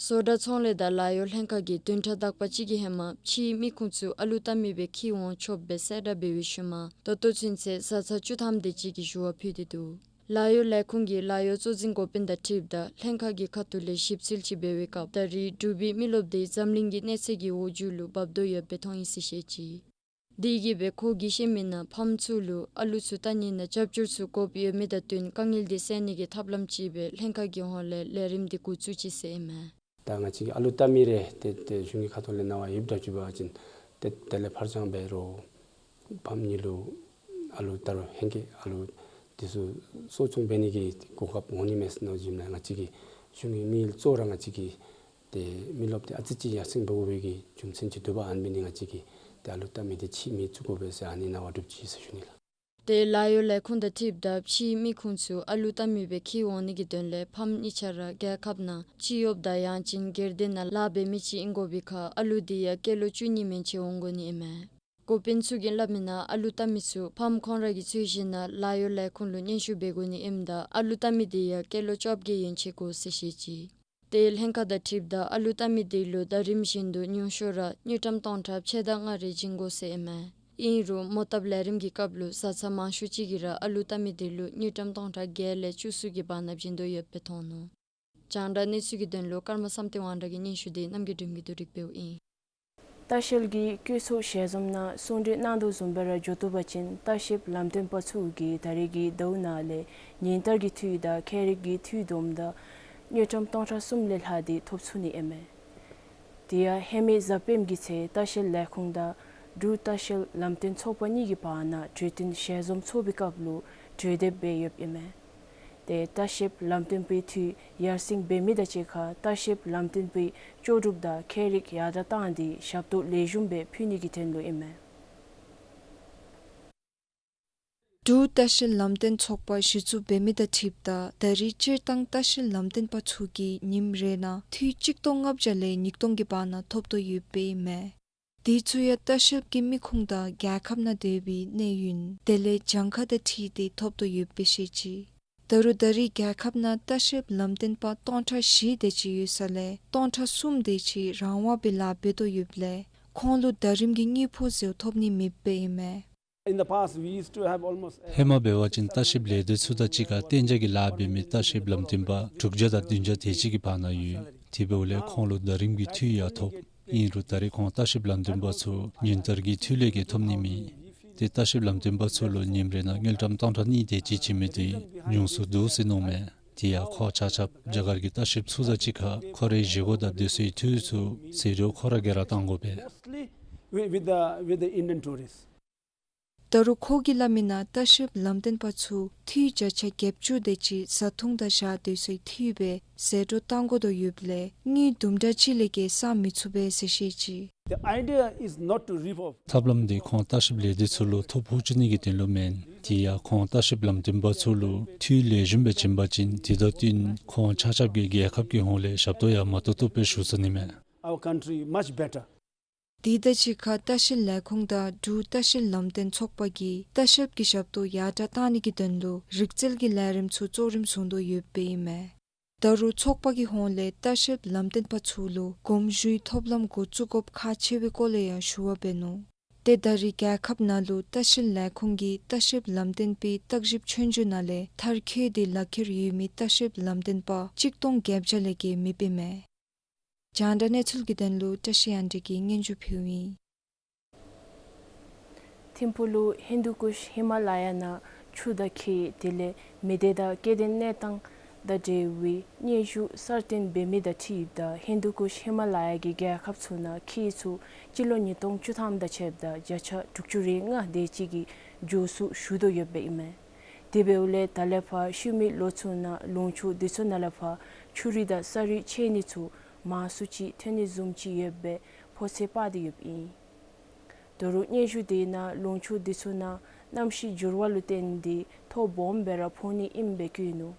སོ་ཌ་ཚོང་ལས་དང་ལཱ་གཡོག་ལྷན་ཁག་གིས་བདུན་ཕྲག་དག་པ་ཅིག་གི་ཧེ་མ་ཕྱིའི་མི་ཁུངས་ཚུ་ཨ་ལུ་བལྟ་མི་སྦེ་འཁྱིད་འོང་ཆོགཔ་སྦེ་གསལ་བསྒྲགས་འབད་བའི་ཤུལ་མ་ད་ལྟོ་ཚུན་ཚོད་བཟའ་ཚང་བཅུ་ཐམ་དེ་ཅིག་གིས་ཞུ་བ་ཕུལ་ཏེ་འདུག། ལཱ་གཡོག་ལས་ཁུངས་ཀྱི་ལཱ་གཡོག་གཙོ་འཛིན་འགོ་དཔོན་དང་འཁྲིལཝ་ད་ལྷན་ཁག་གི་ཁ་ཐུག་ལས་ཞིབ་འཚོལ་ཅིག་འབད་བའི་སྐབས་ད་རེས་འབྲུག་པའི་མི་རློབས་དེ་འཛམ་གླིང་གི་གནས་ཚད་ཀྱི་འོག་འགྱུ་ལུ་འབབ་དོ་ཡོདཔ་སྦེ་མཐོང་ཡི་ཟེར་བཤད་ཅི། དེ་གིས་སྦེ་ཁོ་གིས་བཤད་མི་ནང་ཕམ་ཚུ་ལུ་ཨ་ལུ་ཚུ་བལྟ་ནི་ནང་རྒྱབ་སྐྱོར་ཚུ་དགོཔ་ཡོད་མི་དང་བསྟུན་དཀའ་ངལ་དེ་སེལ་ནི་གི་ཐབས་ལམ་ཅིག་སྦེ་ལྷན་ཁག་གི་ཧོངས་ལས་ལས་རིམ་དེ་འགོ་བཙུགས་ཅི་ཟེར་ཨིན་མས། ད་ང་བཅས་ཀྱི་ཨ་ལུ་བལྟ་མི་རེ་ཏེ་ཏེ་གཞུང་གི་ཁ་ཐུག་ལས་གནང་བ་ཡོདཔ་འདྲཝ་ཅིག་འབད་བ་ཅིན་ཏེ་དེ་ལས་ཕར་འགྱངས་འབད་རུང་ཕམ་གཉིས་ལུ་ཨ་ལུ་ད་རུང་ཧེང་སྐལ་ཨ་ལུ་དེ་ཚུ་གསོ་སྐྱོང་འབད་ནི་གི་གོ་སྐབས་འོང་ནི་མས་ཟེར་མནོ་བྱིནམ་ལས་ང་བཅས་ཀྱི་གཞུང་གི་དམིགས་ཡུལ་གཙོ་བོ་ར་ང་བཅས་ཀྱི་ཏེ་མི་རློབས་དེ་ཨ་ཙི་ཅིག་ཡར་སེང་འབད་དགོ་པའི་གི་རྒྱུ་མཚན་ཅིག་འདུག་པ། ཨ་ནི་འབད་ནི་ང་བཅས་ཀྱིས་ཏེ་ཨ་ལུ་བལྟ་མི་དེ་ཕྱིའི་མི་བཙུགས་དགོ་པས་ཟེར་ཨ་ནི་གནང་བ་གྲུབ་ཅི་ཟེར་ཞུ་ནི་ལགས། ཏེ་ལཱ་གཡོག་ལས་ཁུངས་དང་འཁྲིལཝ་ད་ཕྱིའི་མི་ཁུངས་ཚུ་ཨ་ལུ་བལྟ་མི་སྦེ་འཁྱིད་འོང་ནི་གི་དོན་ལས་ཕམ་གཉིས་ཆ་ར་རྒྱལ་ཁབ་ནང་སྤྱི་གཡོགཔ་དང་ཡང་ཅིན་སྒེར་སྡེ་ནང་ལཱ་འབད་མི་ཅིག་ཨིན་དགོ་པའི་ཁར་ཨ་ལུ་དེ་ཡང་སྐྱེས་ལོ་བཅུ་གཉིས་མན་ཆད་འོང་དགོ་ནི་ཨིན་མས། འགོ་དཔོན་ཚུ་གིས་སླབ་མི་ནང་ཨ་ལུ་བལྟ་མི་ཚུ་ཕམ་ཁོང་ར་གི་ཚོས་གཞི་ནང་ལཱ་གཡོག་ལས་ཁུངས་ལུ་སྙན་ཞུ་འབད་དགོ་ནི་ཨིནམ་ད་ཨ་ལུ་བལྟ་མི་དེ་ཡང་སྐྱེས་ལོ་བཅོ་བརྒྱད་ཡན་ཆད་དགོ་ཟེར་བཤད་ཅི། ཏེ་ལྷན་ཁག་དང་འཁྲིལཝ་ད་ཨ་ལུ་བལྟ་མི་དེ་ལུ་ཟླ་རིམ་བཞིན་དུ་ཉུང་ཤོས་ར་དངུལ་ཀྲམ་སྟོང་ཕྲག་ཕྱེད་དང་ལྔ་རེ་བྱིན་དགོ་ཟེར་ཨིན་མས། ཨིན་རུང་མོ་བཏབ་ལས་རིམ་གྱི་སྐབས་ལུ་བཟའ་ཚང་མང་ཤོས་ཅིག་གིས་ར་ཨ་ལུ་བལྟ་མི་དེ་ལུ་དངུལ་ཀྲམ་སྟོང་ཕྲག་བརྒྱད་ལས་བཅུ་གསུམ་གྱི་བར་ན་བྱིན་དོ་ཡོདཔ་སྦེ་མཐོང་ནུག། རྒྱང་བསྒྲགས་གནས་ཚུལ་གྱི་དོན་ལུ་ཀརྨ་བསམ་གཏན་དབང་གྲགས་ཀྱི་སྙན་ཞུ་དེ་རྣམ་རྒྱལ་སྒྲོལ་མ་གིས་བསྡུ་སྒྲིག་འབདཝ་ཨིན། ལྟ་བཤལ་གྱི་བཀོད་ཚོགས་ཞལ་འཛོམས་ནང་གསུང་གྲོས་གནང་དོ་བཟུམ་སྦེ་ར་འགྱོ་དོ་བ་ཅིན་ལྟ་བཤལཔ་ལམ་སྟོན་པ་ཚུ་གིས་ད་རེས་ཀྱི་ཟླཝ་ནང་ལས་ཉིན་ལྟར་གྱི་འཐུས་དང་ཁྱད་རིག་གི་འཐུས་བསྡོམས་ད་དངུལ་ཀྲམ་སྟོང་ཕྲག་གསུམ་ལས་ལྷག་སྟེ་ཐོབ་ཚུགས་ནི་ཨིན་མས། དེ་ཡང་ཧེ་མའི་གཟའ་སྤེནམ་གྱི་ཚེ་ལྟ་བཤལ་ལས་ཁུངས་དང་འབྲུག་ལྟ་བཤལ་ལམ་སྟོན་ཚོགས་པ་གཉིས་ཀྱི་བར་ན་གྲོས་བསྟུན་ཞལ་འཛོམས་ཚོགས་པའི་སྐབས་ལུ་གྲོས་འདེབས་འབད་ཡོདཔ་ཨིན་མས། ཏེ་ལྟ་བཤལཔ་ལམ་སྟོན་པའི་འཐུས་ཡར་སེང་འབད་མི་དང་གཅིག་ཁར་ལྟ་བཤལཔ་ལམ་སྟོན་པའི་ལྕོགས་གྲུབ་དང་ཁྱད་རིག་ཡར་དྲག་བཏང་སྟེ་ཞབས་ཏོག་ལེགས་ཤོམ་སྦེ་ཕུལ་ནི་གི་དོན་ལུ་ཨིན་མས། འབྲུག་ལྟ་བཤལ་ལམ་སྟོན་ཚོགས་པ་གཞི་བཙུགས་འབད་མི་དང་འཁྲིལཝ་ད་ད་རེས་སྤྱིར་བཏང་ལྟ་བཤལ་ལམ་སྟོན་པ་ཚུ་གིས་ཉིནམ་རེ་ནང་འཐུས་གཅིག་སྟོང་ལྔ་བརྒྱ་ལས་ཉིས་སྟོང་གི་བར་ན་ཐོབ་དོ་ཡོདཔ་ཨིན་མས། དེ་ཚུ་ཡང་ལྟ་བཤལཔ་གི་མི་ཁུངས་དང་རྒྱལ་ཁབ་ནང་སྡོད་པའི་གནས་ཡུན་དེ་ལས་གྱངས་ཁ་དང་འཁྲིལ་ཏེ་ཐོབ་དོ་ཡོདཔ་སྦེ་བཤད་ཅི། ད་རུང་ད་རེས་རྒྱལ་ཁབ་ནང་ལྟ་བཤལཔ་ལམ་སྟོན་པ་སྟོང་ཕྲག་བཞི་དེ་ཅིག་ཡོད་ས་ལས་སྟོང་ཕྲག་གསུམ་དེ་ཅིག་རང་དབང་སྦེ་ལཱ་འབད་དོ་ཡོདཔ་ལས་ཁོང་ལུ་ཟླ་རིམ་གྱི་དངུལ་ཕོགས་ཟེར་ཐོབ་ནི་མེདཔ་སྦེ་ཨིན་མས། In the past, we used to have almost, uh, ཧེ་མ་འབད་བ་ཅིན་ལྟ་བཤལཔ་ལས་སྡེ་ཚུ་དང་གཅིག་ཁར་གཏན་འཇགས་ཀྱི་ལཱ་འབད་མི་ལྟ་བཤལཔ་ལམ་སྟོན་པ་དྲུག་བརྒྱ་དང་བདུན་བརྒྱ་དེ་ཅིག་གི་བར་ན་ཡོད། དེ་འབདཝ་ལས་ཁོང་ལུ་ཟླ་རིམ་གྱི་འཐུས་ཡང་ཐོབ། ཨིན་རུང་ད་རེས་ཁོང་ལྟ་བཤལཔ་ལམ་སྟོན་པ་ཚུ་ཉིན་ལྟར་གྱི་འཐུས་ལས་བརྒལ་ཐོབ་ནི་མེད། ཏེ་ལྟ་བཤལཔ་ལམ་སྟོན་པ་ཚུ་ལུ་ཉིནམ་རེ་ནང་དངུལ་ཀྲམ་སྟོང་ཕྲག་གཉིས་དེ་ཅིག་བྱིན་མི་དེ་ཉུང་སུ་འདུག་ཟེར་མནོཝ་མས། དེ་ཡང་ཁོ་ཆ་ཁྱབ་རྒྱ་གར་གྱི་ལྟ་བཤལཔ་ཚུ་དང་གཅིག་ཁར་ཁོ་རའི་བཞེས་སྒོ་དང་སྡོད་སའི་འཐུས་ཚུ་ཟད་འགྲོ་ཁོ་ར་གིས་ར་བཏང་དགོ་པས། Mostly with, with the, with the Indian tourists. ད་རུང་ཁོ་གིས་སླབ་མི་ནང་ལྟ་བཤལཔ་ལམ་སྟོན་པ་ཚུ་འཐུས་བརྒྱ་ཆ་བརྒྱད་ཅུ་དེ་ཅིག་བཟའ་འཐུང་དང་བཞག་སྡོད་སའི་འཐུས་སྦེ་ཟད་འགྲོ་བཏང་དགོ་དོ་ཡོདཔ་ལས་དངུལ་དུམ་གྲ་ཅིག་ལས་བརྒལ་བསག་མི་ཚུགས་པས་ཟེར་བཤད་ཅི། The idea is not to rip off. ཐབས་ལམ་དེ་ཁོང་ལྟ་བཤལཔ་ལས་སྡེ་ཚུ་ལུ་ཐོ་ཕོག་བཅུག་ནི་གི་དོན་ལུ་མེན། དེ་ཡང་ཁོང་ལྟ་བཤལཔ་ལམ་སྟོན་པ་ཚུ་ལུ་འཐུས་ལེགས་ཤོམ་སྦེ་བྱིན་པ་ཅིན་དེ་དང་བསྟུན་ཁོང་ཆ་ཁྱབ་ཀྱིས་རྒྱལ་ཁབ་ཀྱི་ཧོངས་ལས་ཞབས་ཏོག་ཡང་མ་ཏོག་ཏོ་སྦེ་ཞུ་ཚུགས་ནི་མས། Our country much better. དེ་དང་གཅིག་ཁར་ལྟ་བཤལ་ལས་ཁུངས་དང་འབྲུག་ལྟ་བཤལ་ལམ་སྟོན་ཚོགས་པ་གིས་ལྟ་བཤལཔ་གི་ཞབས་ཏོག་ཡར་དྲག་བཏང་ནི་གི་དོན་ལུ་རིག་རྩལ་གྱི་ལས་རིམ་ཚུ་གཙོ་རིམ་བཟུང་དོ་ཡོདཔ་ཨིན་མས། ད་རུང་ཚོགས་པ་གི་ཧོངས་ལས་ལྟ་བཤལཔ་ལམ་སྟོན་པ་ཚུ་ལུ་གོམ་ཞུའི་ཐོབ་ལམ་འགོ་བཙུགས་དགོཔ་ཁག་ཆེ་བའི་སྐོར་ལས་ཡང་ཞུ་བ་འབད་ནུག། ཏེ་ད་རེས་རྒྱལ་ཁབ་ནང་ལུ་ལྟ་བཤལ་ལས་ཁུངས་ཀྱིས་ལྟ་བཤལཔ་ལམ་སྟོན་པའི་བརྟག་ཞིབ་ཆོས་རྒྱུགས་ནང་ལས་མཐར་འཁྱོལ་ཏེ་ལག་ཁྱེར་ཡོད་མི་ལྟ་བཤལཔ་ལམ་སྟོན་པ་གཅིག་སྟོང་བརྒྱད་བརྒྱ་ལས་བརྒལ་མེདཔ་ཨིན་མས། རྒྱང་བསྒྲགས་གནས་ཚུལ་གྱི་དོན་ལུ་བཀྲ་ཤིས་དབྱངས་སྒྲོན་གྱིས་སྙན་ཞུ་ཕུལཝ་ཨིན། ཐིམ་ཕུག་ལུ་ཧིན་དུ་ཀུཤ་ཧི་མ་ལ་ཡ་ནང་ཆུ་དང་ཁྱི་དེ་ལས་མི་སྡེ་དང་སྐྱེ་ལྡན་གནས་སྟངས་དང་འབྲེལ་བའི་སྙན་ཞུ་གསར་བཏོན་འབད་མི་དང་འཁྲིལཝ་ད་ཧིན་དུ་ཀུཤ་ཧི་མ་ལ་ཡ་གི་རྒྱལ་ཁབ་ཚུ་ནང་ཁྱི་ཚུ་སྤྱི་ལོ་ཉིས་སྟོང་བཅུ་ཐམ་དང་ཕྱདཔ་ད་བརྒྱ་ཆ་དྲུག་ཅུ་རེ་ལྔ་དེ་ཅིག་གིས་མགྱོགས་སུ་ཞུ་དོ་ཡོདཔ་ཨིན་མས། དེ་འབདཝ་ལས་ད་ལས་ཕར་ཤུལ་མའི་ལོ་ཚུ་ནང་ལུང་ཕྱོགས་འདི་ཚུ་ནང་ལས་ཕར་ཆུ་རུད་དང་ས་རུད་ཆད་ནི་ཚུ་མང་སུ་ཅིག་ཐོན་ནི་བཟུམ་ཅིག་ཡོདཔ་སྦེ་ཕོ་ཚོད་དཔག་སྟེ་ཡོདཔ་ཨིན། ད་རུང་སྙན་ཞུ་དེ་ནང་ལུང་ཕྱོགས་འདི་ཚུ་ནང་གནམ་གཤིས་འགྱུར་བ་ལུ་བརྟེན་ཏེ་ཐོག་སྦོམ་སྦེ་ར་ཕོག་ནི་ཨིནམ་སྦེ་བཀོད་ནུག།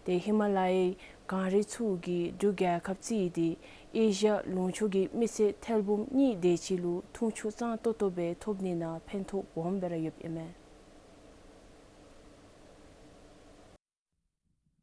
ཏེ་ཧི་མ་ལ་ཡའི་གངས་རི་ཚུ་གིས་འབྲུག་རྒྱལ་ཁབ་རྩིས་ཏེ་ཨེ་ཤི་ཡ་ལུང་ཕྱོགས་ཀྱི་མི་སེར་ཐེར་འབུམ་གཉིས་དེ་ཅིག་ལུ་འཐུང་ཆུ་གཙང་ཏོག་ཏོ་སྦེ་ཐོབ་ནི་ནང་ཕན་ཐོགས་སྦོམ་སྦེ་ར་ཡོདཔ་ཨིན་མས།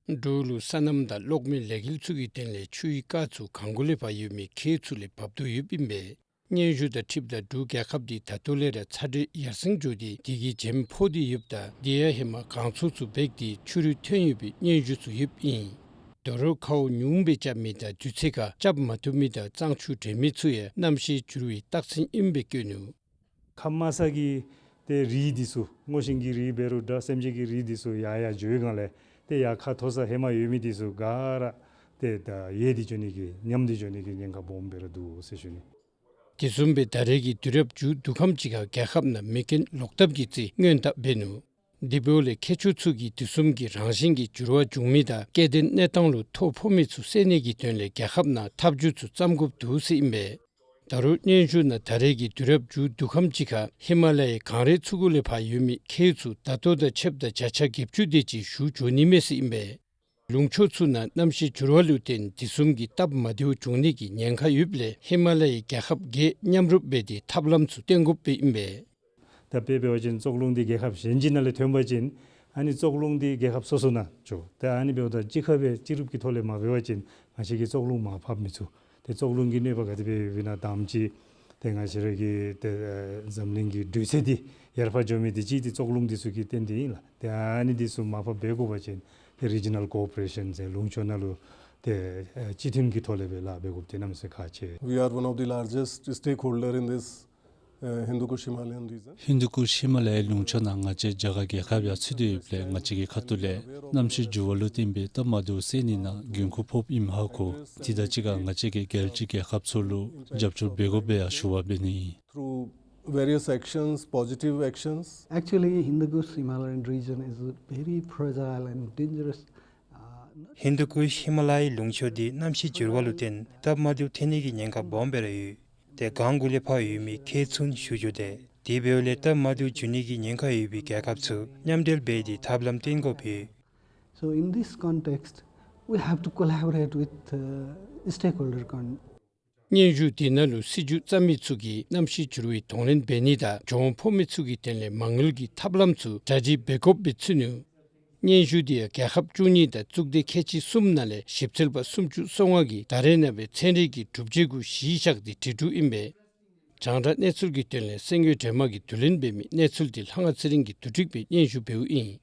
འབྲུག་ལུ་སོ་ནམ་དང་གློག་མེ་ལས་འགུལ་ཚུ་གི་དོན་ལས་ཆུའི་རྐ་ཚུ་གང་གུ་ལས་ཕར་ཡོད་མི་ཁྱེའུ་ཚུ་ལས་འབབ་དོ་ཡོདཔ་ཨིན་པས། སྙན་ཞུ་དང་འཁྲིལཝ་ད་འབྲུག་རྒྱལ་ཁབ་འདི་ད་ལྟོ་ལས་ར་ཚ་དྲོད་ཡར་སེང་འགྱོ་སྟེ་དེ་གིས་འཇམ་ཕོག་སྟེ་ཡོདཔ་ད་དེ་ཡང་ཧེ་མ་གངས་ཚོགས་ཚུ་འབད་དེ་ཆུ་རུད་ཐོན་ཡོད་པའི་སྙན་ཞུ་ཚུ་ཡོདཔ་ཨིན། དོ་རུང་ཁཝ་ཉུང་སྦེ་རྐྱབ་མི་དང་དུས་ཚོད་ཁར་རྐྱབ་མ་བཏུབ་མི་དང་གཙང་ཆུ་འདྲེན་མི་ཚུ་ཡང་གནམ་གཤིས་འགྱུར་བའི་རྟགས་མཚན་ཨིནམ་སྦེ་བཀོད་ནུག། ཁམས་དམའ་ས་གི་ཏེ་རི་འདི་ཚུ་སྔོ་ཤིང་གི་རི་འབད་རུང་འདྲ་སེམས་ཅན་གྱི་རི་འདི་ཚུ་ཡར་ཡར་འགྱོ་བའི་སྒང་ལས་ཏེ་ཡར་ཁ་མཐོ་ས་ཧེ་མ་ཡོད་མི་འདི་ཚུ་ག་ར་ཏེ་ད་ཡལ་ཏེ་འགྱོ་ནི་གི་ཉམས་ཏེ་འགྱོ་ནི་གི་ཉེན་ཁ་སྦོམ་སྦེ་ར་འདུག་ཟེར་ཞུ་ནི། དེ་བཟུམ་སྦེ་ད་རེས་ཀྱི་དུས་རབས་མཇུག་བསྡུ་ཁམས་ཅིག་ཁར་རྒྱལ་ཁབ་ནང་མེ་རྐྱེན་ལོག་ཐབས་ཀྱི་རྩིས་སྔོན་བརྡ་འབད་ནུག། དེ་འབདཝ་ལས་མཁས་མཆོག་ཚུ་གིས་དེ་བཟུམ་གྱི་རང་བཞིན་གྱི་འགྱུར་བ་འབྱུང་མི་དང་སྐྱེ་ལྡན་གནས་སྟངས་ལུ་ཐོ་ཕོག་མི་ཚུ་བསལ་ནི་གི་དོན་ལས་རྒྱལ་ཁབ་ནང་ཐབས་བྱུས་ཚུ་བརྩམ་དགོཔ་འདུག་ཟེར་ཨིན་པས། ད་རུང་སྙན་ཞུ་ནང་ད་རེས་ཀྱི་དུས་རབས་མཇུག་བསྡུ་ཁམས་ཅིག་ཁར་ཧི་མ་ལ་ཡའི་གངས་རི་ཚུ་གུ་ལས་ཕར་ཡོད་མི་ཁྱེའུ་ཚུ་ད་ལྟོ་དང་ཕྱདཔ་ད་བརྒྱ་ཆ་བརྒྱད་ཅུ་དེ་ཅིག་ཞུ་འགྱོ་ནི་མས་ཟེར་ཨིན་པས། ལུང་ཕྱོགས་ཚུ་ནང་གནམ་གཤིས་འགྱུར་བ་ལུ་བརྟེན་དེ་བཟུམ་གྱི་སྟབས་མ་བདེཝ་འབྱུང་ནི་གི་ཉེན་ཁ་ཡོདཔ་ལས་ཧི་མ་ལ་ཡའི་རྒྱལ་ཁབ་བརྒྱད་མཉམ་རུབ་འབད་དེ་ཐབས་ལམ་ཚུ་བཏོན་དགོཔ་སྦེ་ཨིན་པས། ད་དཔེ་འབད་བ་ཅིན་ཙོག་རླུང་འདི་རྒྱལ་ཁབ་གཞན་ཅིག་ནང་ལས་ཐོན་པ་ཅིན་ཨ་ནི་ཙོག་རླུང་འདི་རྒྱལ་ཁབ་སོ་སོ་ནང་འགྱོ། ད་ཨ་ནི་འབདཝ་ད་གཅིག་ཁར་སྦེ་གཅིག་རུབ་ཀྱི་ཐོག་ལས་མ་འབད་བ་ཅིན་ང་བཅས་ཀྱིས་ཙོག་རླུང་མར་ཕབ་མི་ཚུགས། ཏེ་ཙོག་རླུང་གི་གནོད་པ་ག་དེ་སྦེ་ཡོདཔ་ཨིན་ན་དང་པ་ཅིག་ཏེ་ང་བཅས་ར་གི་ཏེ་འཛམ་གླིང་གི་དུས་ཚོད་འདི་ཡར་འཕར་འགྱོ་མི་འདི་གཅིག་འདི་ཙོག་རླུང་འདི་ཚུ་གིས་བརྟེན་ཏེ་ཨིན་ལགས། ཏེ་ཨ་ནི་འདི་ཚུ་མར་ཕབ་འབད་དགོ་པ་ཅིན་ཏེ་རི་ཇི་ནཱལ་ཀོ་ཨོ་པ་རེ་ཤཱན་ཟེར་ལུང་ཕྱོགས་ནང་ལུ་ཏེ་ཨེ་སྤྱི་མཐུན་གྱི་ཐོག་ལས་སྦེ་ལཱ་འབད་དགོཔ་འདི་གནམ་མེད་ས་མེད་ཁག་ཆེ། We are one of the largest stakeholder in this, uh, Hindu Kush Himalayan region. ཧིན་དུ་ཀུཤ་ཧི་མ་ལ་ཡའི་ལུང་ཕྱོགས་ནང་ང་བཅས་རྒྱ་གར་རྒྱལ་ཁབ་ཡང་ཚུད་དེ་ཡོདཔ་ལས་ང་བཅས་ཀྱི་ཁ་ཐུག་ལས་གནམ་གཤིས་འགྱུར་བ་ལུ་བརྟེན་པའི་སྟབས་མ་བདེཝ་བསལ་ནི་ནང་འགན་ཁུར་ཕོགཔ་ཨིནམ་ཧ་གོ། དེ་དང་གཅིག་ཁར་ང་བཅས་ཀྱིས་རྒྱལ་སྤྱི་རྒྱལ་ཁབ་ཚུ་ལུ་རྒྱབ་སྐྱོར་འབད་དགོཔ་སྦེ་ཡང་ཞུ་བ་འབད་ནི་ཨིན། Through various actions, positive actions. Actually, Hindu Kush Himalayan region is very fragile and dangerous. Uh, ཧིན་དུ་ཀུཤ་ཧི་མ་ལ་ཡའི་ལུང་ཕྱོགས་འདི་གནམ་གཤིས་འགྱུར་བ་ལུ་བརྟེན་སྟབས་མ་བདེཝ་ཐོན་ནི་གི་ཉེན་ཁ་སྦོམ་སྦེ་ར་ཡོད། ཏེ་གངས་གུ་ལས་ཕར་ཡོད་མི་ཁྱེའུ་ཚུ་ཞུ་འགྱོ་དེས། དེ་འབདཝ་ལས་སྟབས་མ་བདེཝ་འབྱུང་ནི་གི་ཉེན་ཁ་ཡོད་པའི་རྒྱལ་ཁབ་ཚུ་མཉམ་འབྲེལ་འབད་དེ་ཐབས་ལམ་བཏོན་དགོཔ་ཡོད། So in this context, we have to collaborate with, uh, stakeholder con- སྙན་ཞུ་དེ་ནང་ལུ་སྲིད་བྱུས་བརྩམ་མི་ཚུ་གིས་གནམ་གཤིས་འགྱུར་བའི་གདོང་ལེན་འབད་ནི་དང་གྱོང་ཕོག་མི་ཚུ་གི་དོན་ལས་མ་དངུལ་གྱི་ཐབས་ལམ་ཚུ་གྲ་སྒྲིག་འབད་དགོཔ་སྦེ་ཚུད་ནུག། སྙན་ཞུ་འདི་ཡང་རྒྱལ་ཁབ་བཅུ་གཉིས་དང་གཙུག་སྡེ་ཁལ་གཅིག་གསུམ་ནང་ལས་ཞིབ་འཚོལ་པ་སུམ་ཅུ་སོ་ལྔ་གིས་ད་རེས་ནངས་པའི་ཚན་རིག་གི་སྒྲུབ་བྱེད་གུ་གཞི་བཞག་སྟེ་བྲིས་དོ་ཨིན་པས། རྒྱང་བསྒྲགས་གནས་ཚུལ་གྱི་དོན་ལས་སེང་གེ་སྒྲོལ་མ་གིས་བསྡུ་ལེན་འབད་མི་གནས་ཚུལ་འདི་ལྷ་དབང་ཚེ་རིང་གིས་བསྡུ་སྒྲིག་འབད་སྙན་ཞུ་འབདཝ་ཨིན།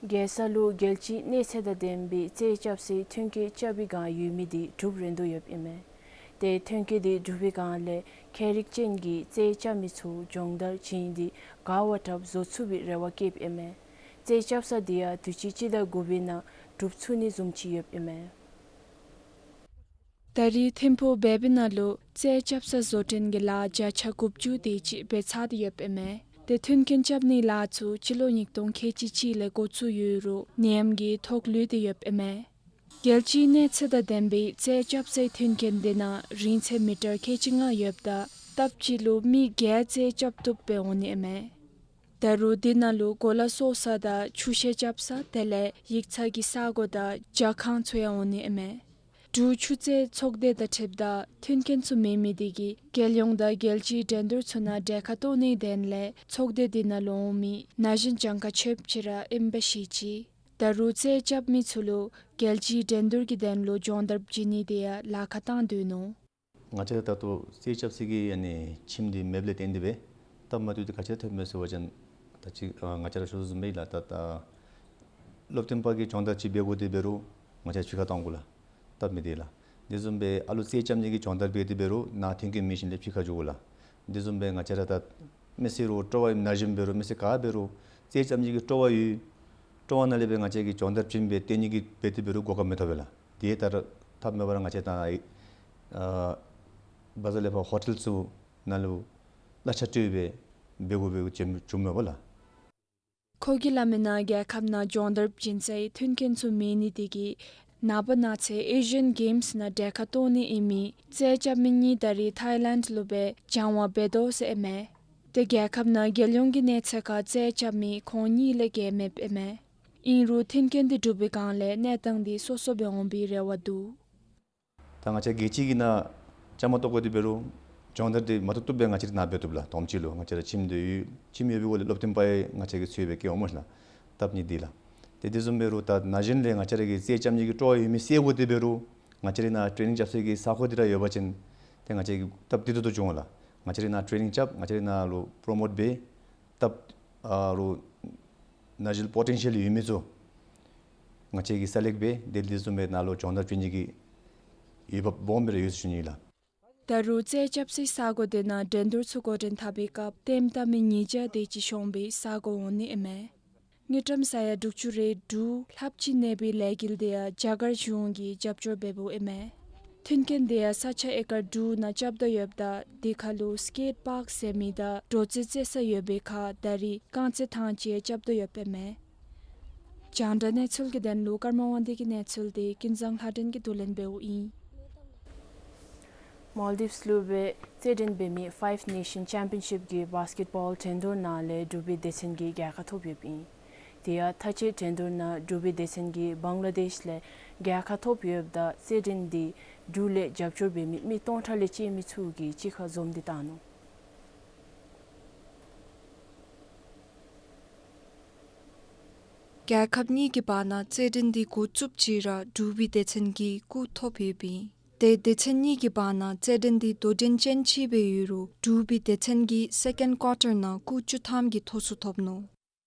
རྒྱལ་ས་ལུ་རྒྱལ་སྤྱིའི་གནས་ཚད་དང་ལྡན་པའི་རྩིས་རྐྱབ་སའི་མཐུན་རྐྱེན་རྐྱབ་པའི་བསྒང་ཡོད་མི་འདི་གྲུབ་རན་དོ་ཡོདཔ་ཨིན་མས། ཏེ་མཐུན་རྐྱེན་འདི་གྲུབ་པའི་བསྒང་ལས་ཁྱད་རིག་ཅན་གྱི་རྩིས་རྐྱབ་མི་ཚུ་སྦྱོང་བརྡར་བྱིན་ཏེ་དགའ་བ་དྲགཔ་བཟོ་ཚུགས་པའི་རེ་བ་བསྐྱེདཔ་ཨིན་མས། རྩིས་རྐྱབ་ས་འདི་ཡང་དུས་ཅི་སྤྱི་ཟླ་དགུ་པའི་ནང་གྲུབ་ཚུགས་ནི་བཟུམ་ཅིག་ཡོདཔ་ཨིན་མས། ད་རེས་ཐིམ་ཕུག་བལ་བི་ནང་ལུ་རྩིས་རྐྱབ་ས་བཟོ་སྐྲུན་གྱི་ལཱ་བརྒྱ་ཆ་དགུ་བཅུ་དེ་ཅིག་འབད་ཚར་ཏེ་ཡོདཔ་ཨིན་མས། ཏེ་མཐུན་རྐྱེན་རྐྱབ་ནིའི་ལཱ་ཚུ་སྤྱི་ལོ་ཉིས་སྟོང་ཁལ་གཅིག་གཅིག་ལས་འགོ་བཙུགས་ཡོད་རུང་ནད་ཡམས་ཀྱིས་ཐོག་ལུས་ཏེ་ཡོདཔ་ཨིན་མས། རྒྱལ་སྤྱིའི་གནས་ཚད་དང་ལྡན་པའི་རྩིས་རྐྱབ་སའི་མཐུན་རྐྱེན་དེ་ནང་རིང་ཚད་མི་ཊར་ཁལ་གཅིག་ལྔ་ཡོདཔ་ད་སྟབས་གཅིག་ལུ་མི་བརྒྱད་རྩིས་རྐྱབ་བཏུབ་སྦེ་འོང་ནི་ཨིན་མས། ད་རུང་དེ་ནང་ལུ་གོ་ལ་གསོ་ས་དང་ཆུ་ཤེལ་རྐྱབ་ས་དེ་ལས་ཡིག་ཚང་གི་ས་སྒོ་དང་ཇ་ཁང་ཚུ་ཡང་འོང་ནི་ཨིན་མས། འབྲུག་ཆུ་རྩིས་ཚོགས་སྡེ་དང་འཁྲིལཝ་ད་མཐུན་རྐྱེན་ཚུ་མེད་མི་དེ་གིས་རྒྱལ་ཡོངས་དང་རྒྱལ་སྤྱིའི་འགྲན་བསྡུར་ཚུ་ནང་གྲལ་ཁར་གཏོགས་ནིའི་དོན་ལས་ཚོགས་སྡེ་དེ་ནང་ལུ་འོང་མི་ན་གཞོན་གྱངས་ཁ་ཆོདཔ་ཅིག་ར་ཨིནམ་སྦེ་བཤད་ཅི། ད་རུང་རྩིས་རྐྱབ་མི་ཚུ་ལུ་རྒྱལ་སྤྱིའི་འགྲན་བསྡུར་གྱི་དོན་ལུ་སྦྱོང་བརྡར་བྱིན་ནི་དེ་ཡང་ལཱ་ཁག་བཏང་སྡོད་ནུག། ང་བཅས་ད་ལྟོ་རྩིས་རྐྱབ་ས་གི་ཨ་ནི་ཁྱིམ་འདི་མེདཔ་ལས་བརྟེན་ཏེ་སྦེ་སྟབས་མ་བདེཝ་འདི་ག་ཅི་ཐོནམ་མས་ཟེར་བ་ཅིན་ད་ཅི་ཨ་ང་བཅས་ར་ཞུ་དོ་བཟུམ་སྦེ་ལགས། ད་ད་སློབ་སྟོན་པ་གིས་སྦྱོང་བརྡར་ཅིག་འབད་དགོ་དེ་འབད་རུང་ང་བཅས་ཕྱི་ཁར་གཏང་དགོ་ལགས། སྟབས་མི་བདེ་ལགས། དེ་བཟུམ་སྦེ་ཨ་ལུ་རྩིས་རྐྱབ་ནི་གི་སྦྱོང་བརྡར་འབད་དེ་འབད་རུང་ནཱ་མཐུན་རྐྱེན་མེད་ཞིནམ་ལས་ཕྱི་ཁར་འགྱོ་དགོ་ལགས། དེ་བཟུམ་སྦེ་ང་བཅས་ར་ད་མི་སེར་རུང་སྤྲོ་བ་ཡོད་མི་ན་གཞོན་འབད་རུང་མི་སེར་ག་འབད་རུང་རྩིས་རྐྱབ་ནི་གི་སྤྲོ་བ་ཡོད། སྤྲོ་བ་ནང་ལས་སྦེ་ང་བཅས་ཀྱིས་སྦྱོང་བརྡར་བྱིན་སྦེ་སྟོན་ནི་གི་འབད་དེ་འབད་རུང་གོ་སྐབས་མི་ཐོབ་པས་ལགས། དེ་ལྟར་ཐབས་མེད་པར་ང་བཅས་ད་ཨ་བ་ཛར་ལས་ཕར་ཧོ་ཊེལ་ཚུ་ནང་ལུ་གླ་ཆ་སྤྲོད་སྦེ་འབད་དགོཔ་སྦེ་བྱུང་མས་པ་ལགས། ཁོ་གིས་སླབ་མིའི་ནང་རྒྱལ་ཁབ་ནང་སྦྱོང་བརྡར་བྱིན་སའི་མཐུན་རྐྱེན་ཚུ་མེད་ནི་དེ་གིས་ནངས་པ་གནངས་ཚེ་ཨེ་ཤི་ཡཱན་གེམསི་ནང་གྲལ་ཁར་གཏོགས་ནི་ཨིན་མི་རྩེད་རྐྱབ་མི་གཉིས་ད་རིས་ཐཱའི་ལེནཌ་ལུ་སྦེ་སྦྱང་བ་འབད་དོ་ཟེར་ཨིན་མས། ཏེ་རྒྱལ་ཁབ་ནང་རྒྱལ་ཡོངས་ཀྱི་གནས་ཚད་ཁར་རྩེད་རྐྱབ་མི་ཁོང་གཉིས་ལས་བརྒལ་མེདཔ་ཨིན་མས། ཨིན་རུང་མཐུན་རྐྱེན་དེ་གྲུབ་པའི་སྒང་ལས་གནས་སྟངས་དེ་སོ་སོ་སྦེ་འོང་པའི་རེ་བ་འདུག། ད་ང་བཅས་རྒྱལ་སྤྱི་གི་ནང་བཅའ་མར་གཏོགས་དགོ་དེ་འབད་རུང་སྦྱོང་བརྡར་དེ་མ་བཏུབ་བཏུབ་སྦེ་ང་བཅས་རའི་ནང་འབད་བཏུབ་ལགས། དོམ་ཅིག་ལུ་ང་བཅས་ར་ཁྱིམ་དེ་ཡོད། ཁྱིམ་ཡོད་པའི་སྒོ་ལས་སློབ་སྟོན་པ་ཡང་ང་བཅས་ཀྱི་འཚོལ་སྦེ་བསྐྱལ་འོང་སྨོ་ལགས། སྟབས་གཉིས་འདི་ལགས། ཏེ་དེ་བཟུམ་འབད་རུང་ད་ན་གཞོན་ལས་ང་བཅས་ར་གི་རྩེད་རྐྱབ་ནི་གི་སྤྲོ་བ་ཡོད་མི་སེལ་དགོ་དེ་འབད་རུང་ང་བཅས་རའི་ནང་ཊེ་ནིང་རྐྱབ་སའི་གི་ས་གོ་དེ་ར་ཡོད་པ་ཅིན་ཏེ་ང་བཅས་ཀྱི་སྟབས་བདེ་ཏོག་ཏོ་འགྱོ་འོང་ལགས། ང་བཅས་རའི་ནང་ཊེ་ནིང་རྐྱབ་ང་བཅས་རའི་ནང་ལུ་པྲོ་མོཊ་འབད་སྟབས་ཨ་རུང་ན་གཞོན་པོ་ཊེན་ཤཱལ་ཡོད་མི་ཚུ་ང་བཅས་ཀྱིས་སེ་ལེཀཊ་འབད་དེ་དེ་བཟུམ་སྦེ་ནཱ་ལུ་སྦྱོང་བརྡར་བྱིན་ནི་གི་འོས་འབབ་སྦོམ་སྦེ་ར་ཡོད་ཟེར་ཞུ་ནི་ལགས། ད་རུང་རྩེད་རྐྱབ་སའི་ས་གོ་དེ་ནང་འགྲན་བསྡུར་ཚུ་འགོ་འདྲེན་འཐབ་པའི་སྐབས་ལྟདམོ་བལྟ་མི་ཉིས་བརྒྱ་དེ་ཅིག་ཤོང་པའི་ས་གོ་འོང་ནི་ཨིན་མས། དངུལ་ཀྲམ་ས་ཡ་དྲུག་ཅུ་རེ་དྲུག་ལྷགཔ་ཅིག་གནས་པའི་ལས་འགུལ་དེ་ཡང་རྒྱ་གར་གཞུང་གིས་རྒྱབ་སྐྱོར་འབདཝ་ཨིན་མས། མཐུན་རྐྱེན་དེ་ཡང་ས་ཆ་ཨེ་ཀར་དྲུག་ནང་རྐྱབ་དོ་ཡོདཔ་ད་དེ་ཁར་ལུ་སི་ཀེཊ་པཱརཀ་ཟེར་མི་དང་དྲོ་རྩེད་རྩེད་ས་ཡོད་པའི་ཁར་ད་རིས་རྐང་རྩེད་ཐང་ཅིག་ཡང་རྐྱབ་དོ་ཡོདཔ་ཨིན་མས། རྒྱང་བསྒྲགས་གནས་ཚུལ་གྱི་དོན་ལུ་ཀརྨ་དབང་འདུས་ཀྱི་གནས་ཚུལ་དེ་ཀུན་བཟང་ལྷ་སྒྲོན་གྱིས་བསྡུ་ལེན་འབདཝ་ཨིན། མཱལ་ཌིབས་ལུ་སྦེ་རྩེད་འགྲན་འབད་མི་ཕའིབ་ནེ་ཤཱན་ཆེམ་པི་ཡོན་ཤིབ་ཀྱི་བཱསི་ཀེཊ་བཱོལ་འགྲན་བསྡུར་ནང་ལས་འབྲུག་པའི་སྡེ་ཚན་གྱིས་རྒྱལ་ཁ་ཐོབ་ཡོདཔ་ཨིན། དེ་ཡང་མཐའ་དཔྱད་འགྲན་བསྡུར་ནང་འབྲུག་པའི་སྡེ་ཚན་གྱིས་བང་ལ་དེཤ་ལས་རྒྱལ་ཁ་ཐོབ་ཡོདཔ་ད་རྩེད་འགྲན་དེ་འབྲུག་ལས་རྒྱབ་སྐྱོར་འབད་མི་མི་སྟོང་ཕྲག་ལས་བཅད་མི་ཚུ་གིས་གཅིག་ཁར་འཛོམས་ཏེ་བཏང་ནུག། རྒྱལ་ཁབ་གཉིས་ཀྱི་བར་ན་རྩེད་འགྲན་དེ་འགོ་བཙུགསཔ་ཅིག་ར་འབྲུག་པའི་སྡེ་ཚན་གྱིས་སྐུགས་ཐོབ་ཡོདཔ་ཨིན། ཏེ་སྡེ་ཚན་གཉིས་ཀྱི་བར་ན་རྩེད་འགྲན་དེ་དོ་འགྲན་ཅན་ཅིག་སྦེ་ཡོད་རུང་འབྲུག་པའི་སྡེ་ཚན་གྱིས་སེ་ཀེནཌ་ཀོར་ཊར་ནང་སྐུགས་བཅུ་ཐམ་གྱི་ཐོབ་ཚུགས་ཐོབ་ནུག།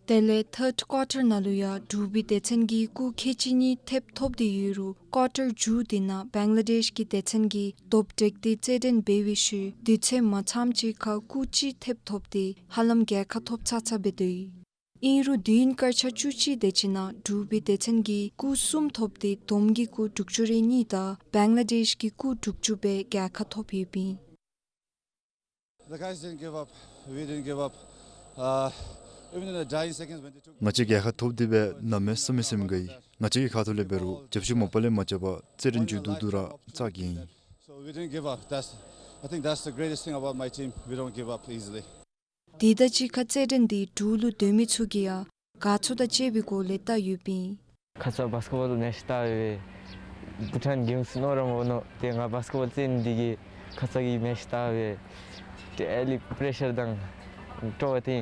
དེ་ལས་ཐཱརཌ་ཀོར་ཊར་ནང་ལུ་ཡང་འབྲུག་པའི་སྡེ་ཚན་གྱིས་སྐུགས་ཁལ་གཅིག་གཉིས་ཐེབས་ཐོབ་སྟེ་ཡོད་རུང་ཀོར་ཊར་མཇུག་དེ་ནང་བང་ལ་དེཤ་གི་སྡེ་ཚན་གྱིས་རྡོབ་བྲེག་སྟེ་རྩེད་འགྲན་འབད་བའི་ཤུལ་དུས་ཚོད་མ་ཚངམ་ཅིག་ཁར་སྐུགས་གཅིག་ཐེབས་ཐོབ་སྟེ་ཧ་ལམ་རྒྱལ་ཁ་ཐོབ་ཚར་ཚརཝ་འབད་དོ་ཡོད། ཨིན་རུང་དུས་ཡུན་སྐར་ཆ་བཅུ་གཅིག་དེ་ཅིག་ནང་འབྲུག་པའི་སྡེ་ཚན་གྱིས་སྐུགས་གསུམ་ཐོབ་སྟེ་བསྡོམས་ཀྱིས་སྐུགས་དྲུག་ཅུ་རེ་གཉིས་དང་བང་ལ་དེཤ་གིས་སྐུགས་དྲུག་ཅུ་སྦེ་རྒྱལ་ཁ་ཐོབ་ཡོདཔ་ཨིན། The guys didn't give up. We didn't give up. Uh, even in the dying seconds when they took ང་བཅས་རྒྱལ་ཁ་ཐོབ་སྟེ་སྦེ་གནམ་མེད་ས་མེད་སེམས་དགའ་ཡི། ང་བཅས་ཀྱི་ཁ་ཐུག་ལས་འབད་རུང་རྒྱབ་སྐྱོར་མ་པ་ལས་མ་རྐྱབ་པར་རྩེད་འགྲན་མཇུག་བསྡུ་བསྡུ་ར་བཅག་གེ་ཨིན། So we didn't give up. That's, I think that's the greatest thing about my team. We don't give up easily. དེ་དང་གཅིག་ཁར་རྩེད་འགྲན་དེ་འབྲུག་ལུ་སྡོད་མི་ཚུ་གིས་ཡང་དགའ་ཚོར་དང་བཅས་པའི་སྒོ་ལས་བལྟ་ཡོདཔ་ཨིན། ཁ་ཙ་བཱསི་ཀེཊ་བཱོལ་མེཆ་བལྟ་སྦེ་བྷུ་ཊཱན་གེམསི་མནོ་ར་མ་མནོ། ཏེ་ང་བཱསི་ཀེཊ་བཱོལ་རྩེད་ནི་དེ་གིས་ཁ་ཙ་གི་མེཆ་བལྟ་སྦེ་ཏེ་ཨ་ལས་པེ་རེ་ཤར་དང་སྤྲོ་བ་ཏེ་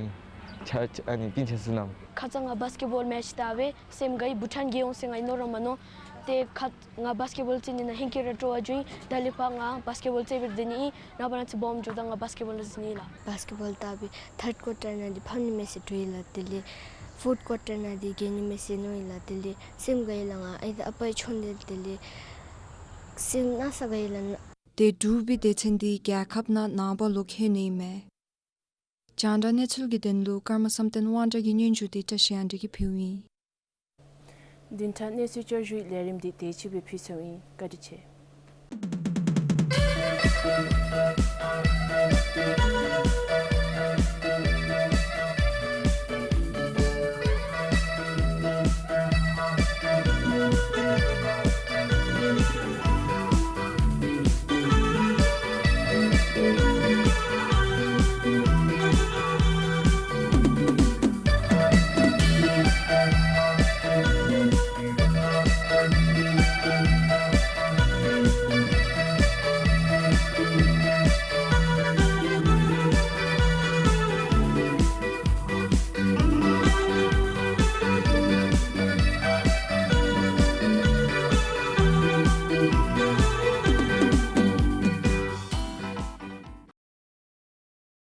ཆ་ཆ་ཨ་ནི་སྤུན་ཆ་ཚུ་ནང་། ཁ་ཙ་ང་བཱསི་ཀེཊ་བཱོལ་མེཆ་བལྟ་སྦེ་སེམས་དགའ་ཡི། བྷུ་ཊཱན་རྒྱལ་ཡོང་ཟེར་ང་གིས་མནོ་ར་མ་མནོ། ཏེ་ཁ་ང་བཱསི་ཀེཊ་བཱོལ་རྩེད་ནི་ནང་ཧེང་སྐལ་ར་སྤྲོ་བ་བྱུང་ཡི། ད་ལས་ཕར་ང་བཱསི་ཀེཊ་བཱོལ་རྩེད་པར་སྡོད་ནི་ཨིན། ནངས་པ་གནངས་ཚེ་སྦོམ་འགྱོཝ་ད་ང་བཱསི་ཀེཊ་བཱོལ་ར་རྩེད་ནི་ཨིན་ལགས། བཱསི་ཀེཊ་བཱོལ་བལྟ་སྦེ་ཐཱརཌ་ཀོར་ཊར་ནང་འདི་ཕམ་ནི་མས་ཟེར་འདྲོག་ཡི་ལགས། དེ་ལས་ཕོརཐ་ཀོར་ཊར་ནང་འདི་རྒྱལ་ནི་མས་ཟེར་མནོ་ཡི་ལགས། དེ་ལས་སེམས་དགའ་ཡི་ལགས། ང་ཨའི་ཨ་པའི་མཆོངས་ཏེ་དེ་ལས་སེམས་གནམ་མེད་ས་མེད་དགའ་ཡི་ལགས། ཏེ་འབྲུག་པའི་སྡེ་ཚན་འདི་རྒྱལ་ཁབ་ནང་ནངས་པ་ལོག་ལྷོད་ནི་ཨིན་མས། རྒྱང་བསྒྲགས་གནས་ཚུལ་གྱི་དོན་ལུ་ཀརྨ་བསམ་གཏན་དབང་གྲགས་ཀྱི་སྙན་ཞུ་དེ་བཀྲ་ཤིས་དབང་འདུས་ཀྱིས་ཕུལཝ་ཨིན། བདུན་ཕྲག་གནས་ཚུལ་བསྐྱར་ཞུའི་ལས་རིམ་འདི་དེ་ཅིག་སྦེ་ཕུལ་ཚརཝ་ཨིན། བཀའ་དྲིན་ཆེ།